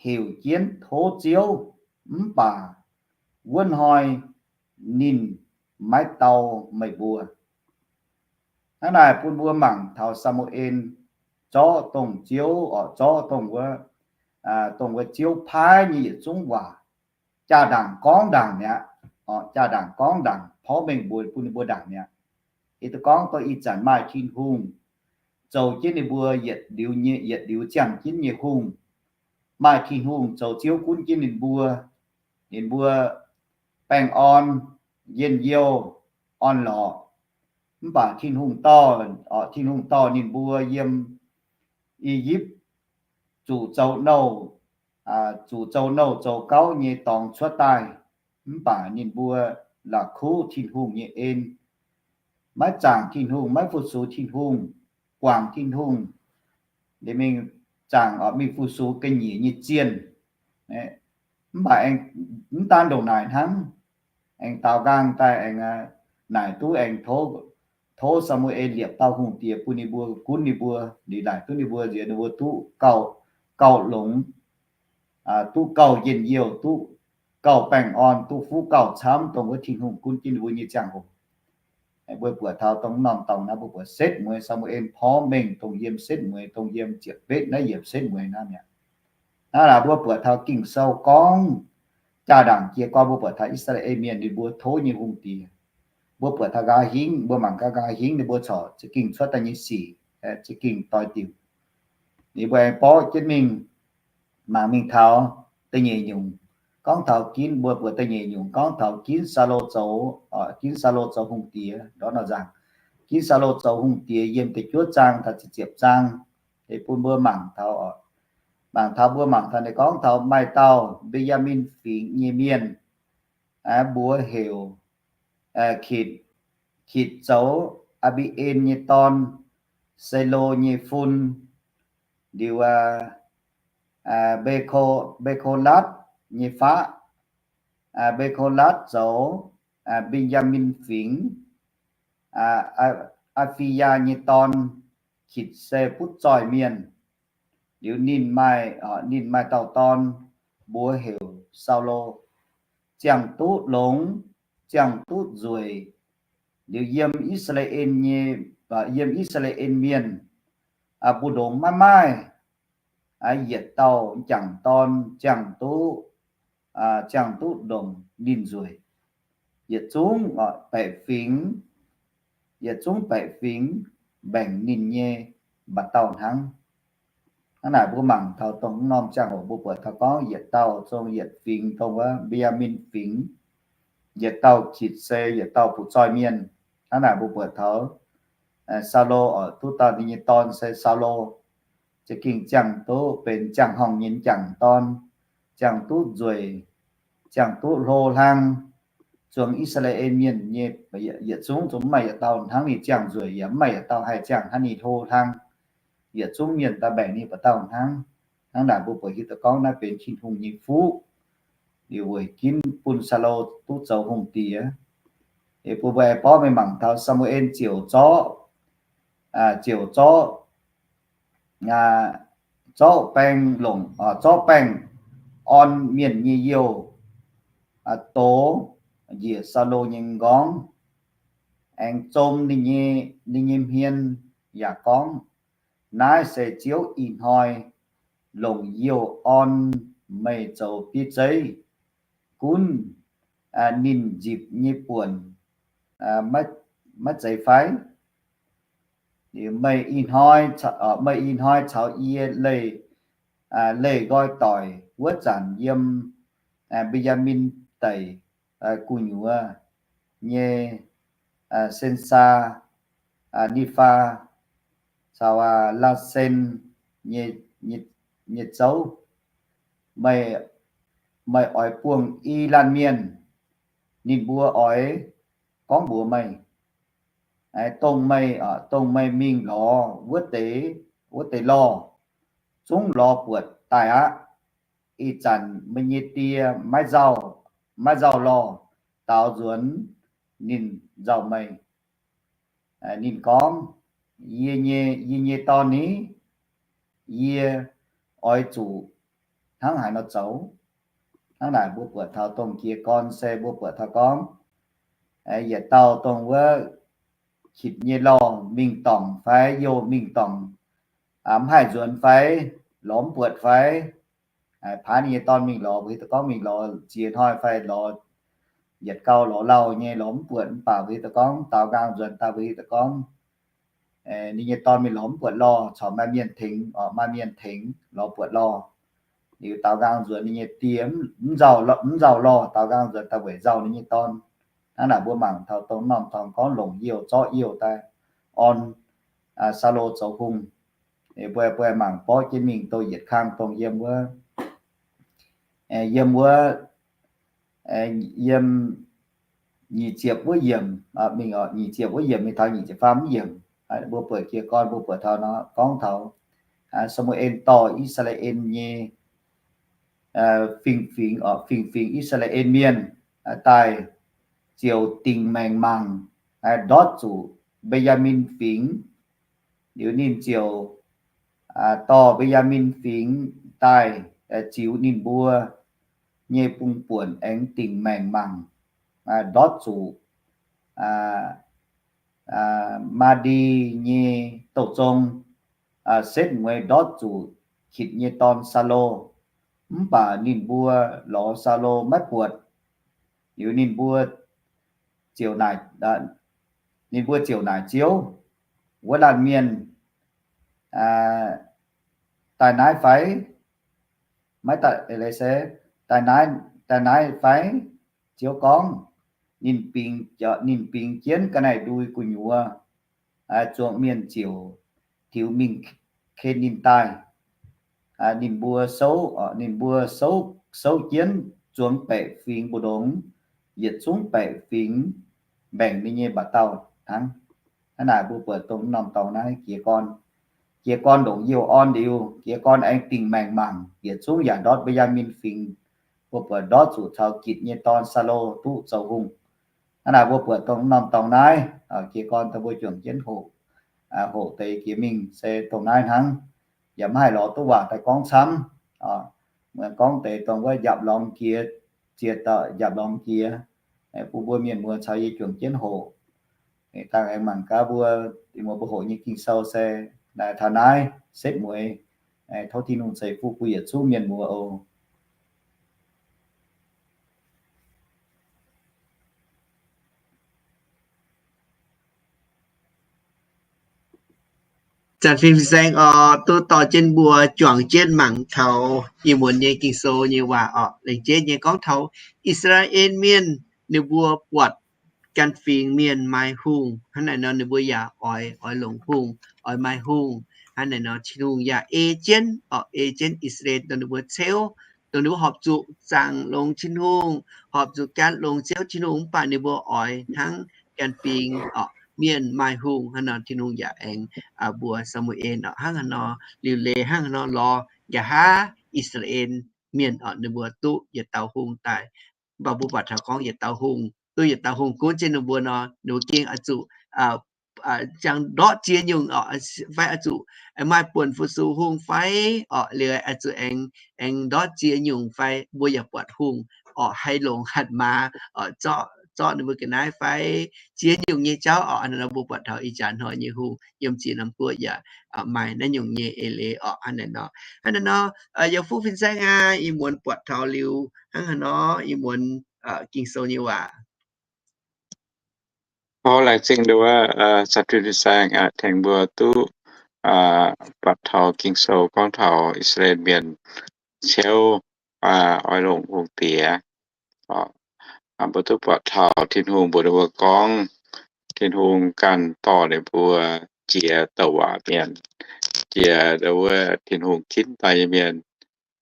heuc jienv tov Ziouv, mv baac wuov hnoi ninh maiv dau meih mbuo. Hnangv naaic bun mbuo mangc taux Saa^mu^en zorqv dongh Ziouv, oc, zorqv dongh wuov, dongh wuov Ziouv paaiv nyei yietc zungv waac, jaa-ndaangc gorngv ndaangc mi'aqv. Jaa-ndaangc gorngv ndaangc, porv mengh mbuox bun ninh mbuo ndaangc mi'aqv. Yie duqv gorngv dongh ih zanc maaih Tin-Hungh zoux jienv ninh mbuo yietc liuz nyei, yietc liuz ziangh jienv nyei hungh. Maaih Tin-Hungh zoux Ziouv gunv jienv ninh mbuo. Ninh mbuo baengh orn, njien-youh, orn-lorqc. Mv baac Tin-Hungh dorh, Tin-Hungh dorh ninh mbuo yiem I^yipv zuqc zoux nouh, zuqc zoux nouh zoux gauv nyei dorngx cuotv daaih. Mv baac ninh mbuo la'kuqv Tin-Hungh nyei en, maiv zaangc Tin-Hungh, maiv fu-sux Tin-Hungh, guangc Tin-Hungh. Liuz mingh zaangc, mingh fu-sux ga'nyiec nyei zienh. Mv baac aengx mv daan ndongc naaic hnangv, aengx daaux nqaang daaih aengx naaic duqv aengx tov, tov Saa^mu^en liepc dauh hungh diex bun ninh mbuo, gunv ninh mbuo, liuz naaic duqv ninh mbuo nziex ninh mbuo duqv gauh, gauh longx, duqv gauh njien-youh, duqv gauh baengh orn, duqv fuqv gauh camv, dongh wuov Tin-Hungh gunv jienv ninh mbuo nyei ziangh hoc. Mbuo buatc taux dongh norm dorngx naaiv, mbuo buatc setv mueiz, Saa^mu^en porv mengh dongh yiem setv mueiz, dongh yiem ziepc betv naaiv yiemc setv mueiz naaiv mi'aqv. Hnangv naaic mbuo buatc taux Ging-Sou gorngv jaa-ndaangc jiez gorn mbuo buatc taux I^saa^laa^en Mienh ninh mbuo tov nyei hungh diex, mbuo buatc taux nqa'haav hingv, mbuo mangc gaax nqa'haav hingv ninh mbuo corc za'gengh cuotv daaih nyei sic, za'gengh doix-diuc. Ninh mbuo aengx borqv jienv mingh, mangc mingh taux da'nyeic nyungc, gorngv taux ginv, mbuo buatc da'nyeic nyungc gorngv taux ginv Saulo zoux, ginv Saulo zoux hungh diex ndortv nor nzangc. Ginv Saulo zoux hungh diex yiem da'juov zaang taux ziepc zaang, bun mbuo mangc taux, mangc taux, mbuo mangc taux ninh gorngv taux maaih dauh Mben^yaa^min Fingx nyei mienh, mbuox heuc Kitc, Kitc zoux Aa^mbi^en nyei dorn, Saulo nyei fun. Liuz, Mbe^ko, Mbe^ko^latv nyei faqv, Mbe^ko^latv zoux Mben^yaa^min Fingx, Aa^fi^yaa nyei dorn. Kitc se butv zoih mienh. Liuz ninh maaih, ninh maaih dauh dorn, mbuox heuc Saulo. Ziangh duqv longx, ziangh duqv nzueic. Liuz yiem I^saa^laa^en nyei, yiem I^saa^laa^en Mienh mbu'ndongx maiv maaih yietc dauh m'jangc dorn ziangh duqv, ziangh duqv ndongc ninh nzueic. Yietc zungv baeqc fingx, yietc zungv baeqc fingx mbaengc ninh nyei mba'dauh hnangv. Hnangv naaic mbuo mangc taux dongh norm ziangh hoc mbuo buatc taux gorngv yietc dauh zong yietc fingx dongh wuov Mben^yaa^min Fingx, yietc dauh Kitc se yietc dauh butv zoih mienh. Hnangv naaic mbuo buatc taux Saulo oix duqv dauh ninh nyei dorn se Saulo, za'gengh ziangh duqv benx ziangh horngh nyei m'jangc dorn, ziangh duqv nzueic, ziangh duqv hlo hlang, zuangx I^saa^laa^en Mienh nyei, yietc zungv zungv mv maaih yietc dauh hnangv ninh ziangh nzueic, yaac mv maaih yietc dauh haih ziangh hnangv ninh hlo hlang. Yietc zungv mienh daaih mbaengc ninh mba'dauh hnangv. Hnangv naaic mbuo buatc hiuv duqv gorngv naaiv benx Tin-Hungh nyei fuqv, liuz weic ginv bun Saulo duqv zoux hungh diex. Bun mbuo aengx borqv mingh mangc taux Saa^mu^en ziouc zorqv, ziouc zorqv, zorqv baengh longc, zorqv baengh orn mienh nyei youh dox njiec Saulo nyei m'nqorngv, aengx zom ninh nyei, ninh nyei hmien yaac gorngv, Naaiv se Ziouv ih hnoi longc youh orn meih zoux bieiv zeiv, gunv ninh nzipc nyei buonc maiv zeiz fai? Meih ih hnoi, meih ih hnoi caux yie leih, leih nqoi doic wuov zanc yiem Mben^yaa^min Deic gu'nyuoz nyei Sen^saa, Nipv^faa caux Laa^sen nyei zouv. Meih oix buangh i laanh mienh, ninh mbuo oix gorngv mbuox meih, dongh meih, dongh meih mingh lorz wuov deix, wuov deix lorh, zungv lorz buatc daaih aqv. Ih zanc meih nyei die maiv nzauh, maiv nzauh lorh, daaux nzuonx ninh nzauh meih. Ninh gorngv, Yie nyei, yie nyei dorn ni, yie oix zuqc hnangv haaix nor zoux? Hnangv naaic mbuo buatc taux dongh jiez gorn se mbuo buatc taux gorngv, yietc dauh dongh wuov kitc nyei lorh mingh dorngc fai youh mingh dorngc, mv haih nzuonx fai, lorz mv buatc fai, paaiv ninh nyei dorn mingh lorz, mbuo hiuv duqv gorngv mingh lorz ziex hnoi fai lorz yietc gau lorz lauh nyei lorz mv buatc, mv baac mbuo hiuv duqv gorngv daaux nqaang nzuonx daaih mbuo hiuv duqv gorngv ninh nyei dorn mingh lorz mv buatc lorh, corc maaih mienh tengx, maaih mienh tengx lorz buatc lorh. Liuz daaux nqaang nzuonx ninh nyei die mv nzauh, mv nzauh lorh, daaux nqaang nzuonx daaih weic nzauh ninh nyei dorn. Hnangv naaic mbuo mangc taux dongh norm dorngx gorngv longc youh zorqv youh daaih orn Saulo zoux hungh. Mbuo, mbuo mangc borqv jienv mingh dongh yietc kang dongh yiem wuov, yiem wuov, yiem nyic ziepc wuov yiemc, mingh nyic ziepc wuov yiemc mingh taux nyic ziepc faam yiemc. Mbuo buatc jiez gorn mbuo buatc taux nor gorngv taux Saa^mu^en dorh I^saa^laa^en nyei fingx-fingx, fingx-fingx I^saa^laa^en Mienh daaih ziouc dingc maengc mangc, ndortv zuqc Mben^yaa^min Fingx. Liuz ninh ziouc dorh Mben^yaa^min Fingx daaih ziux ninh mbuo nyei bung buonc aengx dingc maengc mangc, ndortv zuqc Maadi nyei douh zong, setv mueiz ndortv zuqc Kitc nyei dorn, Saulo. Mv baac ninh mbuo lorz Saulo maiv buatc. Liuz ninh mbuo ziouc naaic, ninh mbuo ziouc naaic Ziouv, Wuov laanh mienh daaih naaiv fai? Maiv daaih, se daaih naaiv fai? Ziouv gorngv, Ninh bingx jienv ga'naaiv-ndui gu'nyuoz, zuangx mienh ziouc tiux mingh ken ninh daaih. Ninh mbuo souv, ninh mbuo souv, souv jienv zuangx baeqc fingx mbu'ndongx, yietc zungv baeqc fingx mbaengc ninh nyei mba'dauh hnangv. Hnangv naaic mbuo buatc dongh norm dorngx naaiv jiez gorn, jiez gorn ndongc youh orn liuz, jiez gorn aengx dingc maengc mangc, yietc zungv yaac ndortv Mben^yaa^min Fingx. Mbuo buatc ndortv zuqc caux Gitc nyei dorn, Saulo, duqv zoux hungh. Hnangv naaic mbuo buatc dongh norm dorngx naaiv, jiez gorn dongh mbuo juangc jienv hoqc, hoqc deix jiex mingh se dongh naaiv hnangv. Yaac maiv haih lorz duqv waac daaih gorngv camv. Muonz gorngv deix dongh wuov njapc lorngx jiex, ziex dauh njapc lorngx jiex, bun mbuo mienh muoz caux yie juangc jienv hoqc. Dangh aengx mangc gaax mbuo, mbuo hoqc nyei Ging-Sou se taux naaiv setv mueiz. Tov Tin-Hungh ceix fuqv bun yietc zungv mienh muoz oc. Zanc fingx-fingx-saeng oc, duqv dorh jienv mbuo juangc jienv mangc taux ih muonz nyei Ging-Sou nyei waac oc. Laengz jeiv nyei gorngv taux I^saa^laa^en Mienh ninh mbuo buatc ganh fingx mienh maaih hungh. Hnangv naaic nor ninh mbuo yaac oix, oix longc hungh, oix maaih hungh. Hnangv naaic nor Tin-Hungh yaac ei jienv oc, ei jienv I^saa^laa^en dongh ninh mbuo ceuv, dongh ninh mbuo horpc zuqc zaangc longx Tin-Hungh, horpc zuqc gan longx Ziouv Tin-Hungh mv baac ninh mbuo oix hnangv ganh fingx oc, mienh maaih hungh. Hnangv nor Tin-Hungh yaac aengx mbuox Saa^mu^en oc, hnangv haaix nor liuc leiz, hnangv haaix nor lorz nqa'haav I^saa^laa^en Mienh oc, ninh mbuo duqv yietc dauh hungh daaih. Mv baac mbuo buatc taux gorngv yietc dauh hungh, duqv yietc dauh hungh gunv jienv ninh mbuo nor, ninh mbuo gengh oix zuqc ziangh ndortv ziex nyungc oc, fai oix zuqc maaih buonc fu-sux hungh fai oc, liuz oix zuqc aengx, aengx ndortv ziex nyungc fai mbuo yaac buatc hungh oc, haih longc hatc maaz oc, zorqv, zorqv ninh mbuo ga'naaiv fai ziex nyungc nyei jauv oc. Hnangv naaic nor mbuo buatc taux ih jaax hnoi nyei hungh yiem ziex norm guoqv yaac maaih naaiv nyungc nyei eix leiz oc. Hnangv naaic nor, hnangv naaic nor, yie fuqv fin-saeng aqv, ih muonz buatc taux liuz hnangv haaix nor ih muonz Ging-Sou nyei waac. Tov laengz zingh nduov, zanc fingx-fingx-saeng tengx mbuo duqv buatc taux Ging-Sou gorngv taux I^saa^laa^en Mienh ciouv oix longc hungh diex. Mbuo duqv buatc taux Tin-Hungh mbuox ninh mbuo gorngv, Tin-Hungh ganh dorh ninh mbuo jiex douc waac mienh, jiex ndau wuov Tin-Hungh ginv daaih nyei mienh,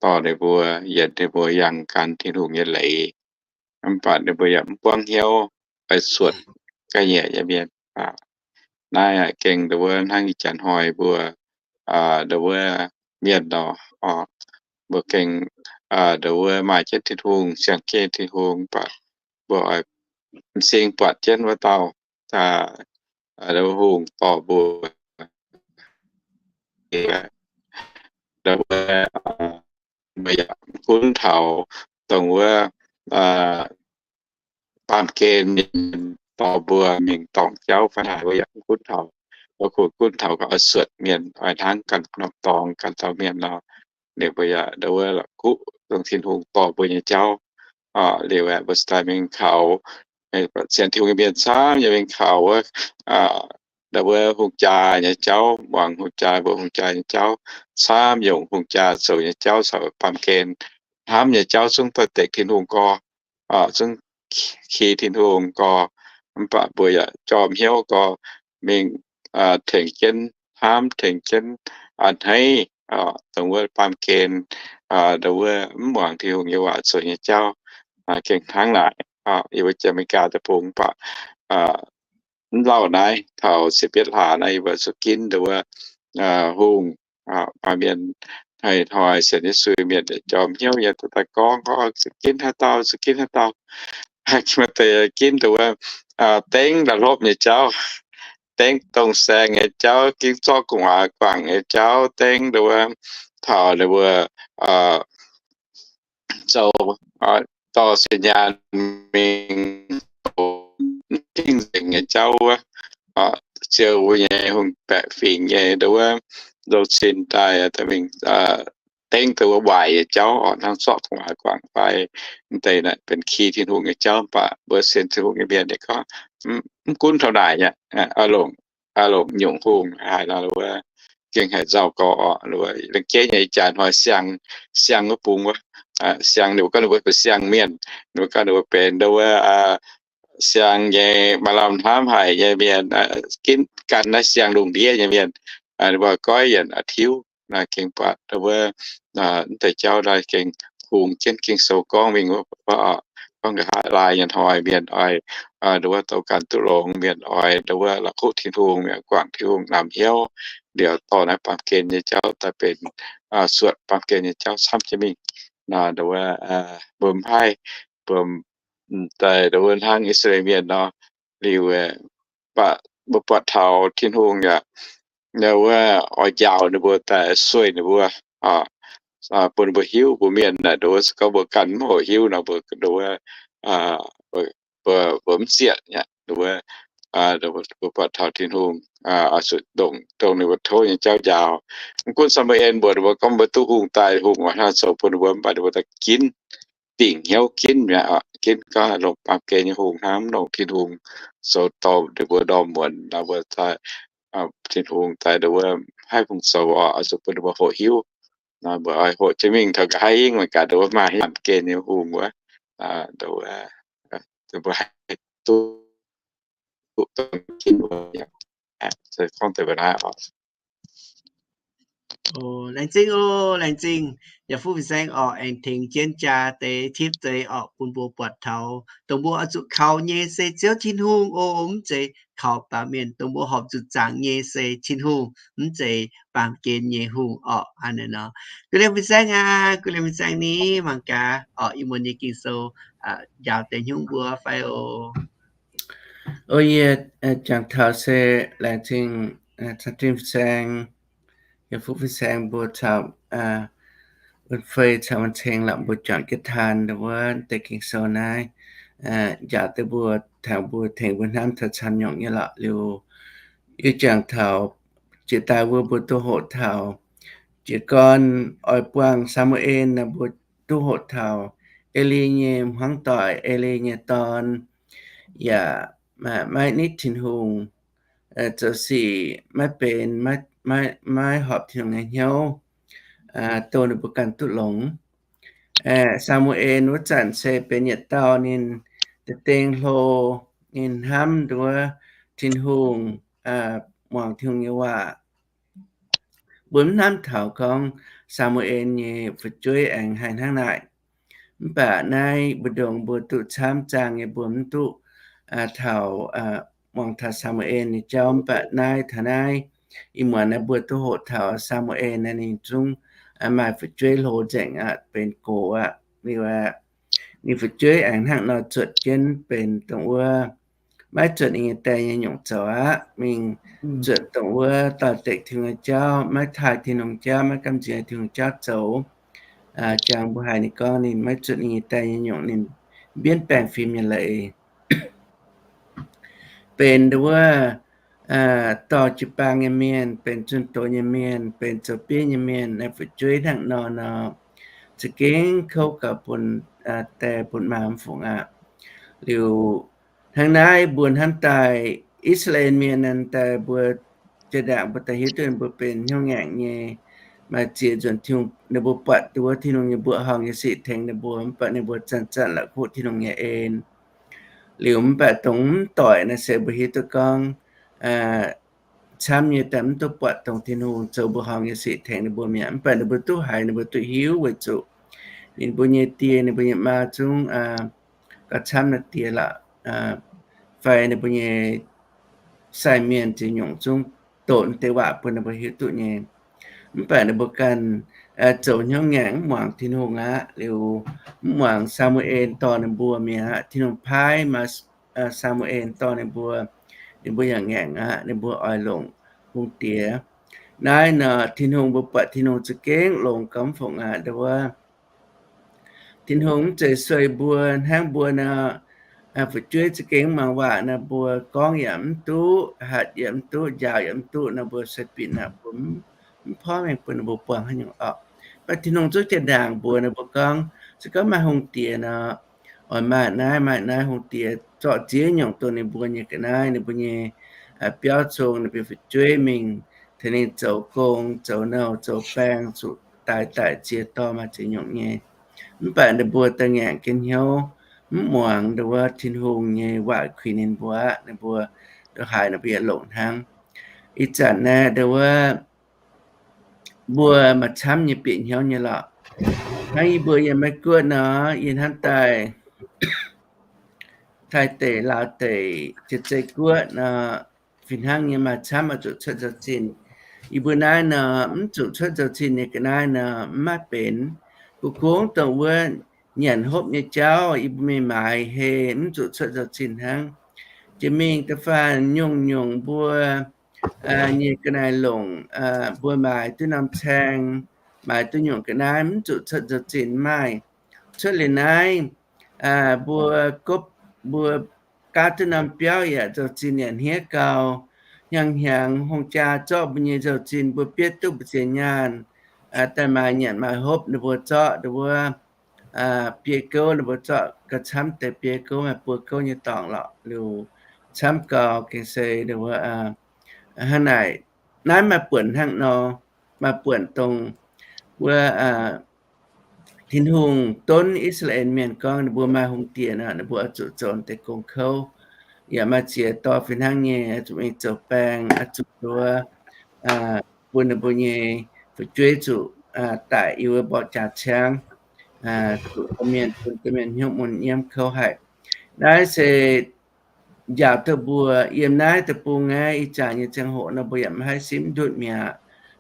dorh ninh mbuo, yienc ninh mbuo yangh gan Tin-Hungh nyei leiz. Mv baac ninh mbuo yaac mv buangv hnyouv, oix suotc ga'nyiec nyei mienh. Naaiv gengh ndau wuov hnangv ih jaax hnoi mbuo ndau wuov mienh nor, mbuo gengh ndau wuov maaih jienv Tin-Hungh, siang-gengh Tin-Hungh, mv baac mbuo oix m'zing buatc jienv wuov dauh, ndau wuov hungh dorh mbuo, ndau wuov mbuo yaac gunv taux dongh wuov baamh gen mienh dorh mbuo mingh dorngc jauv fai haaix, mbuo yaac gunv taux, mbuo gunv taux oix suotc mienh, oix hnangv ganh norm dorngx, ganh dauh mienh nor. Liuz mbuo yaac ndau wuov la'kuqv dongh Tin-Hungh dorh mbuo nyei jauv. Liuz aeqv, mbuo cingx daaih mingh kaux sienx Tin-Hungh nyei mienh camv yaac mingh kaux wuov, ndau wuov hungh jaa nyei jauv, muangx hungh jaa, mbuo hungh jaa nyei jauv, camv yungz hungh jaa zoux nyei jauv caux baamh gen hnamv nyei jauv zungv doix-dekc Tin-Hungh gorx, zungv ki Tin-Hungh gorx. Mv baac mbuo yaac jorm hnyouv gorx mingh tengx jienv hnamv, tengx jienv a'hneiv dongh wuov baamh gen, ndau wuov mv muangx Tin-Hungh nyei waac zoux nyei jauv. Gengh hnangv naaic, yie mbuo jiex Aa^me^li^gaa deic-bung mv baac mv lauh naaiv taux siepv-bietv hlaax naaiv yie mbuo zuqc ginv ndau wuov hungh, maaih mienh Haaix hnoi sienx Yesu mienh yaac jorm hnyouv nyei, daaih gorngv, Zuqc ginv haaix dauh, zuqc ginv haaix dauh. Maaih deix ginv nduov, dengv la'hlopv nyei jauv, dengv dongh saeng nyei jauv, ginv zorqv gu'nguaaz guangc nyei jauv, dengv nduov taux ninh mbuo zoux dorh sienx nyaanh mingh zoux mv dingh nzengc nyei jauv wuov, ziouc wuov nyei hungh baeqc fingx nyei nduov, nzou-cin daaih mingh dengv dongh wuov waaic nyei jauv oc, hnangv zorqv gu'nguaaz guangc fai mv deix naaic benx ki Tin-Hungh nyei jauv. Mv baac mbuo sienx Tin-Hungh nyei mienh ninh gorngv mv gunv taux naaic nyei, oix longc, oix longc nyungc hungh haaix nor wuov, gengh haiz nzauh gorx oc. Laengz jeiv nyei ih jaax hnoi siang, siang wuov bung wuov, siang ninh mbuo gorngv ninh mbuo benx siang mienh, ninh mbuo gorngv ninh mbuo benx nduov wuov siang nyei maaih lamh hnamv haic nyei mienh, ginv gan naaiv siang lungh ndiev nyei mienh, ninh mbuo goiv yienc a'tiuv. Naaiv gengh buatc nduov wuov, mv deix jauv naaiv gengh hungh jienv Ging-Sou gorngv mingh wuov, gorngv nqa'haav laai nyei hnoi mienh oix nduov wuov douh ganh duqv longx, mienh oix nduov wuov la'kuqv Tin-Hungh, mienh guangc Tin-Hungh namx hnyouv, liuz dorh naaiv baamh gen nyei jauv daaih benx suotc baamh gen nyei jauv camv jienv mingh. Nduov wuov mbuo mv haih, mbuo daaih nduov wuov hnangv I^saa^laa^en Mienh nor, liuz mv baac mbuo buatc taux Tin-Hungh yaac wuov oix njaaux ninh mbuo daaih sueih ninh mbuo, bun ninh mbuo hiuv. Mbuo mienh naaic nduov wuov se gorngv mbuo ganh mv hoqc hiuv nor, mbuo nduov wuov, mbuo mv zieqc aqv. Nduov wuov, mbuo buatc taux Tin-Hungh oix zuqc dongh ninh mbuo tov nyei jauv njaaux. Mv gunv Saa^mu^en mbuox ninh mbuo gorngv mbuo duqv hungh daaih, hungh oix hnangv zoux bun ninh mbuo, mv baac ninh mbuo daaih ginv, dingc hnyouv ginv mi'aqv, ginv gorngv longc baamh gen nyei hungh hnangv, mv longc Tin-Hungh zoux dorh ninh mbuo ndorm muonz nor, mbuo Tin-Hungh daaih nduov wuov haih fungc zoux oc, oix zuqc bun ninh mbuo hoqc hiuv. Nor mbuo oix hoqc jienv mingh taux nqa'haav hingv mangc gaax nduov wuov maaih haaix baamh gen nyei hungh wuov, nduov wuov, mbuo haih duqv, duqv dongh ginv wuov. Gorngv deix mbuo naaiv oc. Laengz zingh oc, laengz zingh. Yaac fuqv fin-saeng oc, aengx tengx jienv jaa deix tipv deix oc, bun mbuo buatc taux dongh mbuo oix zuqc kaux nyei se Ziouv Tin-Hungh oc, mv zeiz kaux baamh mienh. Dongh mbuo horpc zuqc zaangc nyei se Tin-Hungh, mv zeiz baamh gen nyei hungh oc. Hnangv naaiv nor, gu liemh fin-saeng aac, gu liemh fin-saeng ni, mangc gaax oc, ih muonz nyei Ging-Sou njaaux deix hnyouv mbuo fai oc. O, yie jangx taux se laengz zingh cang dinh fin-saeng, yaac fuqv fin-saeng mbuo caux wuon-fei caux wuon-ceng lorqc, mbuo juangc jienv taan wuov deix Ging-Sou naaiv, njaaux deix mbuo, tengx mbuo, tengx mbuo hnamv taux camv nyungc nyei lorqc. Liuz yie jangx taux jiex daaih wuov mbuo duqv hoqc taux jiez gorn oix buangh Saa^mu^en nor, mbuo duqv hoqc taux Eli nyei hmuangv doic, Eli nyei dorn, yaac maiv nitv Tin-Hungh, zoux sic maiv benx, maiv horpc Tin-Hungh nyei hnyouv, dongh ninh mbuo ganh duqv longx. Saa^mu^en wuov zanc se benx yietc dauh ninh da'deng hlo, ninh hnamv nduov Tin-Hungh, muangx Tin-Hungh nyei waac. Mbuo mv hnamv taux gorngv Saa^mu^en nyei fu'jueiv aengx haih hnangv naaic. Mv baac naaiv mbu'ndongx mbuo duqv camv zaangh nyei, mbuo mv duqv taux muangx taux Saa^mu^en nyei jauv. Mv baac naaiv taux naaiv ih muonz naaiv mbuo duqv hoqc taux Saa^mu^en naaiv ninh zungv maaih fu'jueiv hlo nzengc aqv, benx gox aqv. Liuz ninh fu'jueiv aengx hnangv nor zuotc jienv benx dongh wuov maiv zuotc ninh nyei die nyei nyungc zoux aqv, mingh zuotc dongh wuov doix-dekc Tin-Hungh nyei jauv, maiv taaih Tin-Hungh jauv, maiv gamh nziex Tin-Hungh jauv zoux. Jangx mbuo haiz ninh gorngv ninh maiv zuotc ninh nyei die nyei nyungc, ninh mbienv baengh fim nyei leiz. Benx dongh wuov dorh jiu-baang nyei mienh, benx zunh doz nyei mienh, benx zoux bieiv nyei mienh, naaiv fu'jueiv hnangv nor nor, za'gengh kouv gaux bun die bun maa mv fungc aqv. Liuz hnangv naaiv mbuo hnamv daaih I^saa^laa^en Mienh naaiv daaih mbuo jiex ndaangc mbuo daaih hiuv duqv mbuo benx hnyouv ngaengc nyei, maaih ziex nzunc Tin-Hungh, ninh mbuo buatc dongh wuov Tin-Hungh nyei mbuoqc horngh nyei sic tengx ninh mbuo, mv baac ninh mbuo zanc-zanc la'kuqv Tin-Hungh nyei en. Liuz mv baac dongh mv doic naaiv se mbuo hiuv duqv gorngv camv nyei daaih mv duqv buatc dongh Tin-Hungh zoux mbuoqc horngh nyei sic tengx ninh mbuo mi'aqv. Mv baac ninh mbuo duqv haiz, ninh mbuo duqv hiuv weic zuqc ninh mbuo nyei die, ninh mbuo nyei maa zungv gauh camv naaiv die lorqc, fai ninh mbuo nyei sai mienh ziex nyungc zungv doqc deix waac bun ninh mbuo hiuv duqv nyei. Mv baac ninh mbuo ganh zoux hnyouv ngaengc mv muangx Tin-Hungh aqv. Liuz mv muangx Saa^mu^en dorh ninh mbuo mi'aqv. Tin-Hungh paaiv maaih Saa^mu^en dorh ninh mbuo, ninh mbuo yaac ngaengc aqv. Ninh mbuo oix longc hungh diex. Naaiv nor Tin-Hungh, mbuo buatc Tin-Hungh za'gengh longx gauh mv fongc aqv. Nduov, Tin-Hungh mv zeiz sueih mbuo hnangv mbuo nor, fu'jueiv za'gengh mv muangx waac nor, mbuo gorngv yaac mv duqv, hatc yaac mv duqv, njaaux yaac mv duqv nor, mbuo sueih binc aqv. Mbuo mv porv mengh bun ninh mbuo buangh haaix nyungc orqc. Mv baac Tin-Hungh zungv jaa-ndaangc mbuox ninh mbuo gorngv, se gorngv maaih hungh diex nor, oix maaih naaiv maaih naaiv hungh diex zorqv ziex nyungc dongh ninh mbuo nyei ga'naaiv, ninh mbuo nyei biauv cong, ninh mbuo fu'jueiv mingh tengx ninh zoux gong, zoux nouh, zoux baeng, zuqc daix daic ziex dorh maaih ziex nyungc nyei. Mv baac ninh mbuo daaih ngaengc jienv hnyouv, mv muangx nduov Tin-Hungh nyei waac kuinx ninh mbuo aqv. Ninh mbuo ndongc haaix ninh mbuo yaac longc hnangv. Ih zanc naaiv nduov mbuo maaih camv nyei bieqc hnyouv nyei lorqc. Hnangv yie mbuo yiem Meiv Guoqv nor, yie hnamv daaih Taiv deic, Laauv deic, Janx-Zei Guoqv nor, fih hnangv nyei maaih camv oix zuqc cuotv nzou-zinh. Yie mbuo naaiv nor mv zuqc cuotv nzou-zinh nyei ga'naaiv nor mv maaih benx. Gong-gong dongh wuov nyanc hopv nyei jauv yie mbuo mingh maaiz heh mv zuqc cuotv nzou-zinh hnangv. Jiex mingh da'faanh nyungc-nyungc mbuo nyei ga'naaiv longc, mbuo maaiz duqv norm caeng, maaiz duqv nyungc ga'naaiv mv zuqc cuotv nzou-zinh maaih. Cuotv liuz naaiv, mbuo gopv, mbuo gaav duqv norm biauv yaac nzou-zinh yaac hniev gau. Hnyangx-hnyangx hungh jaa zorqv mbuo nyei nzou-zinh, mbuo bietv duqv mbu'ziex nyaanh daaih maaiz nyanc maaiz hopv. Ninh mbuo zorqv nduov biei gouv, ninh mbuo zorqv gauh camv deix biei gouv, maaih buo gouv nyei dorngc lorqc. Liuz camv gau gengh se nduov hnangv naaic. Naaiv maaih buonc hnangv nor, maaih buonc dongh wuov Tin-Hungh donv I^saa^laa^en Mienh gorngv ninh mbuo maaih hungh diex nor, ninh mbuo oix zuqc zoux deix gong kouv. Yaac maaih ziex dorh fih hnangv nyei, zuqc mingh zoux baeng, zuqc nduov bun ninh mbuo nyei fu'jueiv zuqc daic yiem wuov mborqv jaax ciangv, zuqc domh mienh, bun domh mienh hnyouv mun nyiemv kouv haic. Naaiv se njaaux duqv mbuo yiem naaiv deic-bung naaiv ih zanc nyei ziangh hoc nor, mbuo yaac maiv haih simv ndutv mi'aqv.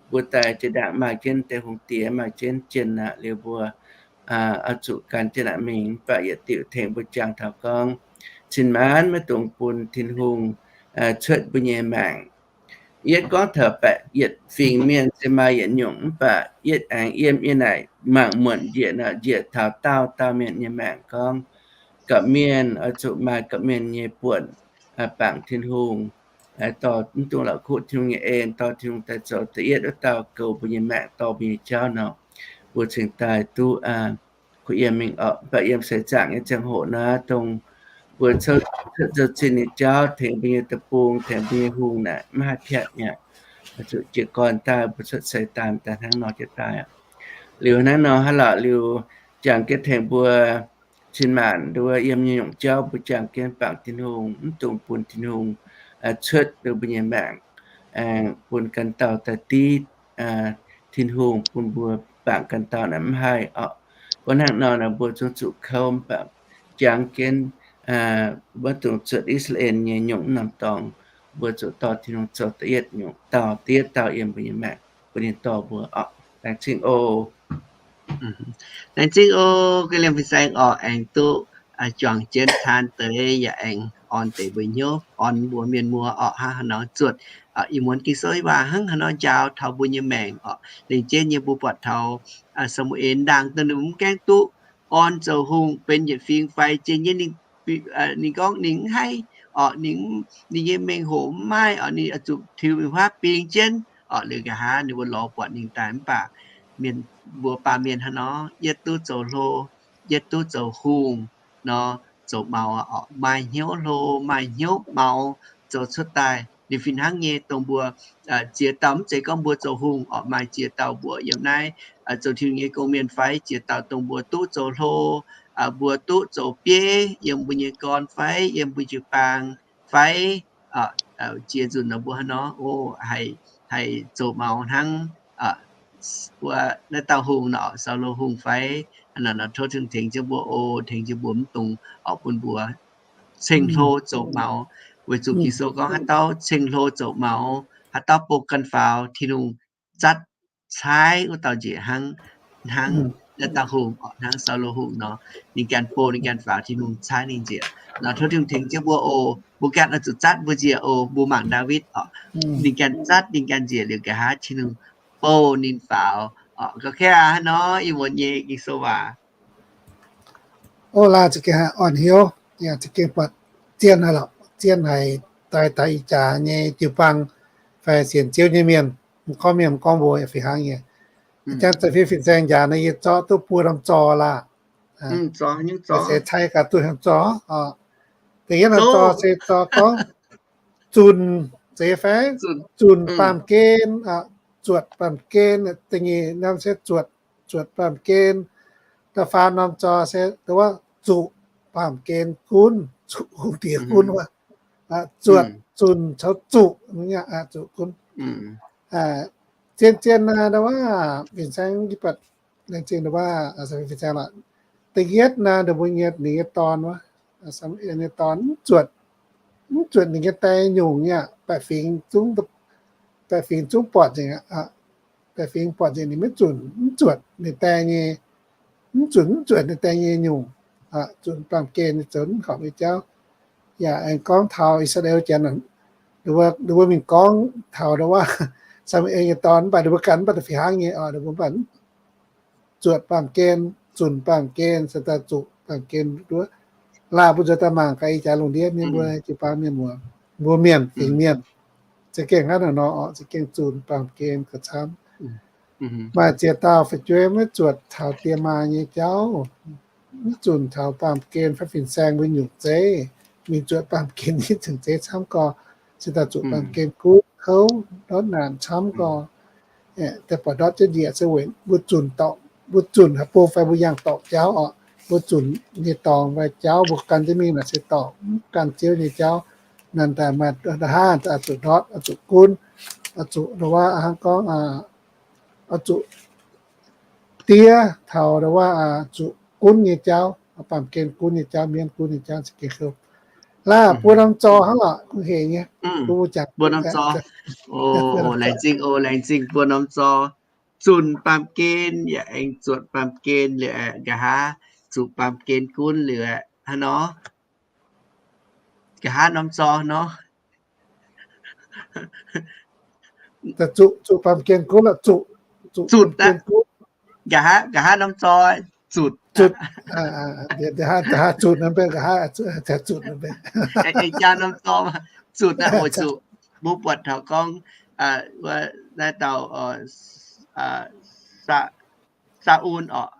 Mbuo daaih jiex ndaangc maaih jienv deix hungh diex, maaih jienv jien aqv. Liuz mbuo oix zuqc gan jienv aqv mingh, mv baac yietc diuc tengx mbuo jangx taux gorngv cin-maanc maiv dungx bun Tin-Hungh cuotv mbuo nyei maengc. Yietv gorngv taux baeqc yietc fingx mienh se maaih yietc nyungc, mv baac yietv aengx yiem yie naaic mangc muonc njiec nor, njiec taux dauh dauh mienh nyei maengc gorngv gapv mienh oix zuqc maaih gapv mienh nyei buonc bangc Tin-Hungh, dorh mv dungx la'kuqv Tin-Hungh nyei en, dorh Tin-Hungh daaih zoux da'yietv wuov dauh goux mbuo nyei maengc, dorh mbuo nyei jauv nor, mbuo cingx daaih duqv kuh yiem mingh orqc. Mv baac yiem seix zaangc nyei ziangh hoc naaiv, dongh mbuo cuotv nzou-zinh nyei jauv tengx mbuo nyei deic-bung, tengx mbuo nyei hungh naaic maiv haih piatv mi'aqv. Zuqc jiez gorn daaih mbuo cuotv seix daaih, daaih hnangv nor jienv daaih aqv. Liuz hnangv nor hnangv lorqc, liuz jangx jienv tengx mbuo cin-maanc nduov yiem nyei nyungc jauv mbuo jangx jienv bangc Tin-Hungh, mv dungx bun Tin-Hungh cuotv nduov mbuo nyei maengc, aengx bun ganh dauh daaih div Tin-Hungh bun mbuo bangc ganh dauh naaic mv haih orqc. Gorngv hnangv nor nor mbuo zungv zuqc kouv, mv baac jangx jienv maiv dungx zuotc I^saa^laa^en nyei nyungc norm dorngx. Mbuo zuqc dorh Tin-Hungh zoux da'yietv nyungc dauh, da'yietv dauh yiem mbuo nyei maengc, bun ninh dorh mbuo orqc. Laengz zingh oc. Laengz zingh oc, ga'naaiv liemh fin-saeng orqc, aengx duqv juangc jienv taan deix yaac aengx orn deix mbuo hnyouv, orn mbuo mienh muoz orqc, hnangv haaix nor zuotc ih muonz Ging-Sou waac hnangv haaix nor njaaux taux mbuo nyei maengc orqc. Lengc jeiv nyei mbuo buatc taux Saa^mu^en ndaangc daaih ninh mv gaengh duqv orn zoux hungh benx yietc fingx fai jiex nyei ninh, ninh gorngv ninh mv haih orqc, ninh, ninh nyei mengh hoc mv maaih orqc, ninh oix zuqc tiux mingh huaav bing jienv orqc. Liuz nqa'haav ninh mbuo lorz buatc ninh daaih mv baac mienh, mbuo baamh mienh hnangv nor, yietv duqv zoux hlo, yietv duqv zoux hungh nor, zoux maux orqc, maaih hnyouv hlo, maaih hnyouv maux zoux cuotv daaih. Liuz fih hnangv nyei dongh mbuo ziex dauh, mv zeiz gorngv mbuo zoux hungh orqc, maaih ziex dauh mbuo yiem naaiv zoux Tin-Hungh nyei gong-mienh fai ziex dauh dongh mbuo duqv zoux hlo, mbuo duqv zoux bieiv yiem mbuo nyei gorn fai yiem mbuo jiu-baang fai jiex nzunc nor mbuo hnangv nor, o, haih, haih zoux maux hnangv wuov naaiv dauh hungh nor, Saulo Hungh fai, hnangv nor nor tov Tin-Hungh tengx jienv mbuo, o, tengx jienv mbuo mv dungx orqc bun mbuo ceng-hlo zoux maux. Weic zuqc Ging-Sou gorngv haaix dauh ceng-hlo zoux maux, haaix dauh bou ganh faaux, Tin-Hungh zatv caaiv wuov dauh njiec hnangv, hnangv naaiv dauh hungh, hnangv Saulo hungh nor, ninh ganh bou, ninh ganh faaux, Tin-Hungh caaiv ninh njiec nor. Tov Tin-Hungh tengx jienv mbuo oc. Mbuo ganh oix zuqc zatv mbuo njiec oc. Mbuo mangc Ndaawitv oc, ninh ganh zatv, ninh ganh njiec liuz nqa'haav Tin-Hungh bou ninh faaux oc. Ga'kv aqv, hnangv nor ih muonz nyei Ging-Sou waac. Ov, laanh za'gengh haiz orn hnyouv, yaac za'gengh buatc zien haic lorqc, zien haic daaih, daaih ih jaax nyei jiu-baang fai sienx Ziouv nyei mienh, gorngv mienh gorngv mbuo yaac fih hnangv nyei. Jangx za'fiev fin-saeng jaax naaiv yie zorqv duqv buo norm zor laah. Se cai gaax duqv norm zor. Da'yietv norm zor se zor gorngv zunc, zeiz fai? Zunc baamh gen, zuotc baamh gen. Da'nyeic norm se zuotc, zuotc baamh gen. Da'faam norm zor se zuqc baamh gen gunv, zuqc hungh diex gunv wuov. Zuotc, zunc caux zuqc, zuqc gunv. Zien zien naaiv, ndau wuov fin-saeng, laengz zingh ndau wuov fin-saeng lorqc. Da'yietv naaiv ndau mbuo nyei, ninh nyei dorn wuov, Saa^mu^en nyei dorn, mv zuotc, mv zuotc ninh nyei die nyungc nyei aqv. Baeqc fingx zungv, baeqc fingx zungv buatc nzengc, baeqc fingx buatc nzengc ninh maiv zunc, mv zuotc ninh die nyei, mv zunc, mv zuotc ninh die nyei nyungc, zunc baamh gen nyei zoux mv horpc nyei jauv. Yaac aengx gorngv taux I^saa^laa^en Janx, ninh mbuo mingh gorngv taux ndau wuov Saa^mu^en nyei dorn, mv baac ninh mbuo ganh mv baac da'fih hnangv nyei oc, ninh mbuo mv baac zuotc baamh gen, zunc baamh gen, se daaih zuqc baamh gen nduov. Laah mbuo nzuonx daaih mangc gaax ih jaax lungh ndiev mienh mbuo jiu-baang mienh muoz, mbuo mienh fingx mienh, za'gengh hnangv naaiv nor oc, za'gengh zunc baamh gen gauh camv. Maaih ziex dauh fu'jueiv maiv zuotc taux die maa nyei jauv, mv zunc taux baamh gen fai fin-saeng mbuo nyungc zeiv. Mingh zuotc baamh gen nyei zunc zeiv camv gorx, se daaih zuqc baamh gen gunv kouv ndortv naanc camv gorx. Daaih buatc ndortv jienv njiec se weic mbuo zunc dorngc, mbuo zunc haaix bung fai mbuo yangh dorngc jauv oc. Mbuo zunc nyei dorngx fai jauv mbuo gan jienv mingh naaic se dorngc, mv gan Ziouv nyei jauv. Naaic daaih maaih hnangv oix zuqc ndortv, oix zuqc gunv, oix zuqc ndau wuov hnangv gorngv oix zuqc diev taux ndau wuov zuqc gunv nyei jauv, baamh gen gunv nyei jauv, mienv gunv nyei jauv za'gengh kouv. Laah buo norm zor hnangv lorqc, kungx hec nyei. Mbuo jangx buo norm zor. Laengz zingh oc, laengz zingh buo norm zor. Zunc baamh gen yaac aengx zuotc baamh gen liuz aeqv, nqa'haav zuqc baamh gen gunv liuz aeqv, hnangv nor. Nqa'haav norm zor nor. Zuqc, zuqc baamh gen gunv lorqc, zuqc, zuqc baamh gen gunv. Nqa'haav, nqa'haav norm zor, zuqc. Nqa'haav zuqc nor, nqa'haav zuqc nor, aengx jaa norm zor, zuqc aqv oc, zuqc. Mbuo buatc taux gorngv wuov naaiv dauh Saa^un oc,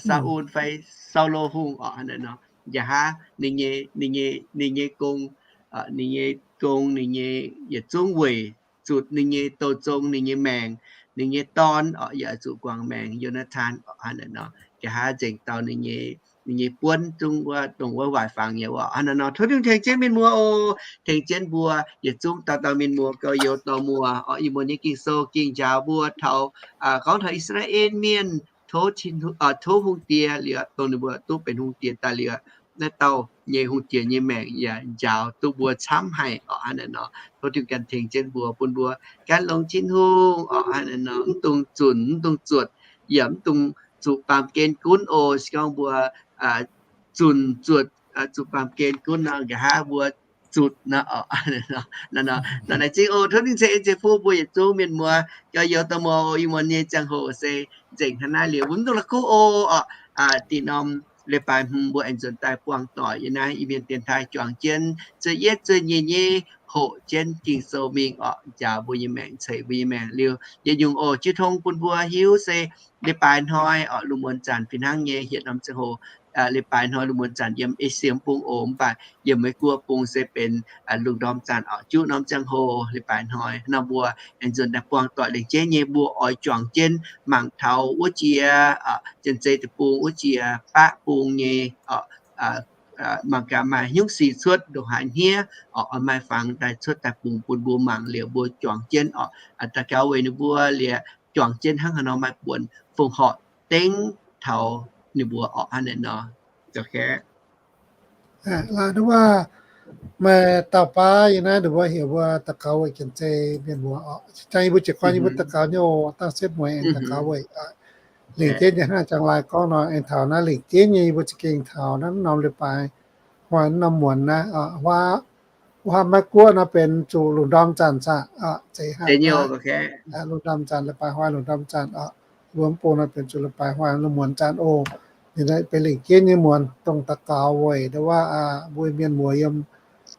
Saa^un fai Saulo hungh oc, hnangv naaiv nor. Nqa'haav ninh nyei, ninh nyei, ninh nyei gong, ninh nyei gong, ninh nyei yietc zungv weic zuqc ninh nyei douz zong, ninh nyei maengc, ninh nyei dorn oc, yaac zuqc guangc maengc, Yo^naa^tan oc, hnangv naaiv nor. Nqa'haav nzengc dauh ninh nyei, ninh nyei buonv zungv wuov, dongh wuov waaic fangx nyei oc, hnangv naaiv nor. Tov Tin-Hungh tengx jienv mienh muoz oc, tengx jienv mbuo yietc zungv dauh dauh mienh muoz gauh youz dorh muoz oc. Ih muonz nyei Ging-Sou ging njaaux mbuo taux, gorngv taux I^saa^laa^en Mienh tov, tov hungh diex liuz, dongh ninh mbuo duqv benx hungh diex daaih liuz, naaiv dauh nyei hungh diex nyei maengc yaac njaaux duqv mbuo camv haic oc, hnangv naaiv nor. Tov Tin-Hungh ganh tengx jienv mbuo, bun mbuo gan longx Tin-Hungh oc, hnangv naaiv nor. Mv dungx zunc, mv dungx zuotc, yaac mv dungx zuqc baamh gen gunv oc. Se gorngv mbuo zunc zuotc, zuqc baamh gen gunv nor, nqa'haav mbuo zutc nor oc. Nor, laengz zingh oc. Tov Tin-Hungh ceix en ceix fuqv mbuo yietc zungv mienh muoz gauh youz dorh muoz oc. Ih muonz nyei ziangh hoc se nzengc hnangv naaiv liuz, mbuo mv dungx la'kuqv oc. Dih norm leiz-baaix hmz mbuo aengx nzuonx daaih buangh doic yiem naaiv Iu-Mienh dienx taaih juangc jienv zueih yietv zueih nyeic nyei hoqc jienv Ging-Sou mingh oc, njaaux mbuo nyei maengc, ceix mbuo nyei maengc liuz yietc nyungc oc. Jiu tong bun mbuo hiuv se leiz-baaix hnoi oc, lungh muonz zanc fih hnangv nyei hietc norm ziangh hoc, leiz-baaix hnoi lungh muonz zanc yiem Esie bung oc, mv baac yiem Meiv Guoqv bung se benx lungh ndorm zanc oc, juqv norm ziangh hoc leiz-baaix hnoi. Nor mbuo aengx nzuonx daaih buangh doic lengc jeiv nyei, mbuo oix juangc jienv mangc taux wuov jiex Janx-Zei Deic-Bung wuov jiex baqv bung nyei oc, mangc gaax maaih hnyouv sic cuotv ndongc haaix hniev oc, oix maaih fangx daaih cuotv daaih bungx bun mbuo mangc liuz mbuo juangc jienv oc. Daux gaux weic ninh mbuo liuz juangc jienv hnangv haaix nor maaih buonc fongc horc dengv taux ninh mbuo oc, hnangv naaiv nor. Laaix wuov Maaih dauh baav yiem naaiv ninh mbuo heuc mbuo daux gaux weic janx-zei mienh muoz oc. Jangx yie mbuo jiez gorn yie mbuo daux gaux nyei oc, dangh setv mueiz aengx daux gaux weic. Lengc jeiv nyei hnangv jangx laaix gorngv nor, aengx taux naaiv lengc jeiv nyei yie mbuo za'gengh taux naaiv norm leiz-baaix hnoi norm muonz naaiv, wuov hnoi maiv guoqv nor benx zuqc lungh ndorm zanc aqv, zeiz hnangv lungh ndorm zanc, leiz-baaix hnoi lungh ndorm zanc oc. Mbuo mv bung nor benx zuqc leiz-baaix hnoi lungh muonz zanc oc. Ninh benx lengc jeiv nyei muonz dongh daux gaux weic ndo wuov mbuo mienh muoz yiem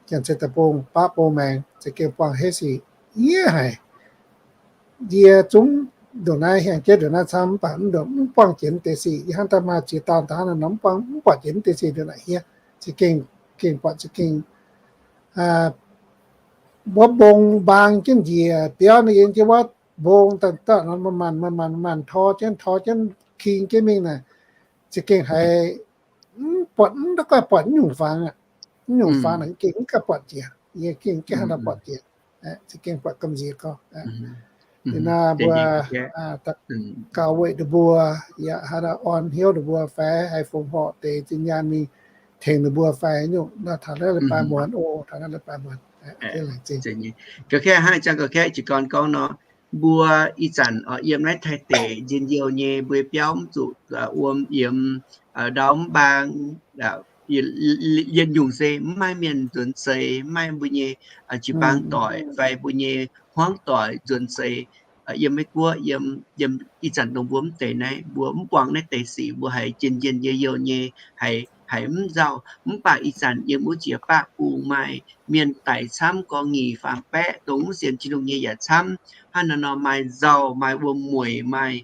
janx-zei deic-bung baav bung maengx za'gengh buangh heiv sic yie haic. Yie zungv ndongc naaiv hiaangx jienv ndongc naaiv camv, mv baac mv ndongc mv buangh jiex mv deix sic. Yie hnamv daaih maaih ziex dauh daaih hnangv naaiv nor mv buangh, mv buatc jiex mv deix sic ndongc naaic hieh. Za'gengh, gengh buatc za'gengh wuov mbong mbaang jienv njiec biauv naaiv yiem jienv wuov mbong daaih daaih nor, manc-manc manc-manc tor jienv tor jienv king jienv mingh naaic, za'gengh haiz mv buatc, mv duqv goiv buatc mv nyungc fangx aqv. Mv nyungc fangx naaic gengh mv gaengh buatc jiex. Yie gengh gaengh haaix dauh buatc jiex, za'gengh buatc gamh nziex gorngv. Liuz naaiv mbuo daux gaux weic ninh mbuo, yaac haaix dauh orn hnyouv ninh mbuo fai haiz fongc horc deix zinh nyaanh mingh tengx ninh mbuo fai nyungc nor, taux naaiv leiz-baaix muonz oc, taux naaiv leiz-baaix muonz. Ga'kaeqv hnangv ih zanc ga'kaeqv jiez gorn gorngv nor, mbuo ih zanc oix yiem naaiv Taiv deic njien-youh nyei, mbuo biauv mv zuqc wuom yiemx, ndau mv mbaang, yietc nyungc se mv maaih mienh nzuonx seix, mv maaih mbuo nyei jiu-baang doic fai mbuo nyei hmuangv doic nzuonx seix. Yiem Meiv Guoqv, yiem, yiem ih zanc dongh mbuo mv deix naaiv, mbuo mv buangh naaiv deix sic, mbuo haiz njien-youh nyei, haiz, haiz mv nzauh. Mv baac ih zanc yiem wuov jiex baqv bung maaih mienh daic camv gorngv nyic faam baeqv, dongh mv sienx Tin-Hungh nyei yaac camv. Hnangv naaiv nor maaih nzauh, maaih wuom-mueic, maaih,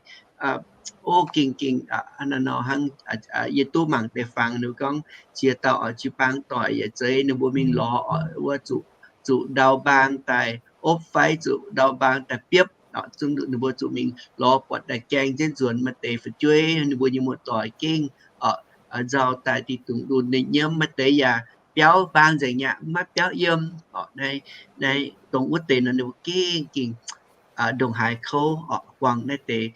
o, gengh, gengh, hnangv naaiv nor hnangv, yie duqv mangc deix fangx ninh gorngv ziex dauh oix jiu-baang doic yaac zeiz ninh mbuo mingh lorz wuov zuqc, zuqc ndau mbaang daaih opv fai zuqc ndau mbaang daaih biopv, zungv ninh mbuo zuqc mingh lorz buatc daaih gaeng jienv nzuonx. Maaih deix fu'jueiv ninh mbuo nyei muoz-doic gengh nzauh daaih dingh dungz lunx ninh nyiemv. Maaih deix yaac biauv mbaang nzengc aqv, maiv biauv yiem. Naaiv, naaiv dongh wuov deix nor ninh mbuo gengh, gengh ndongc haaix kouv oc, buangh naaiv deix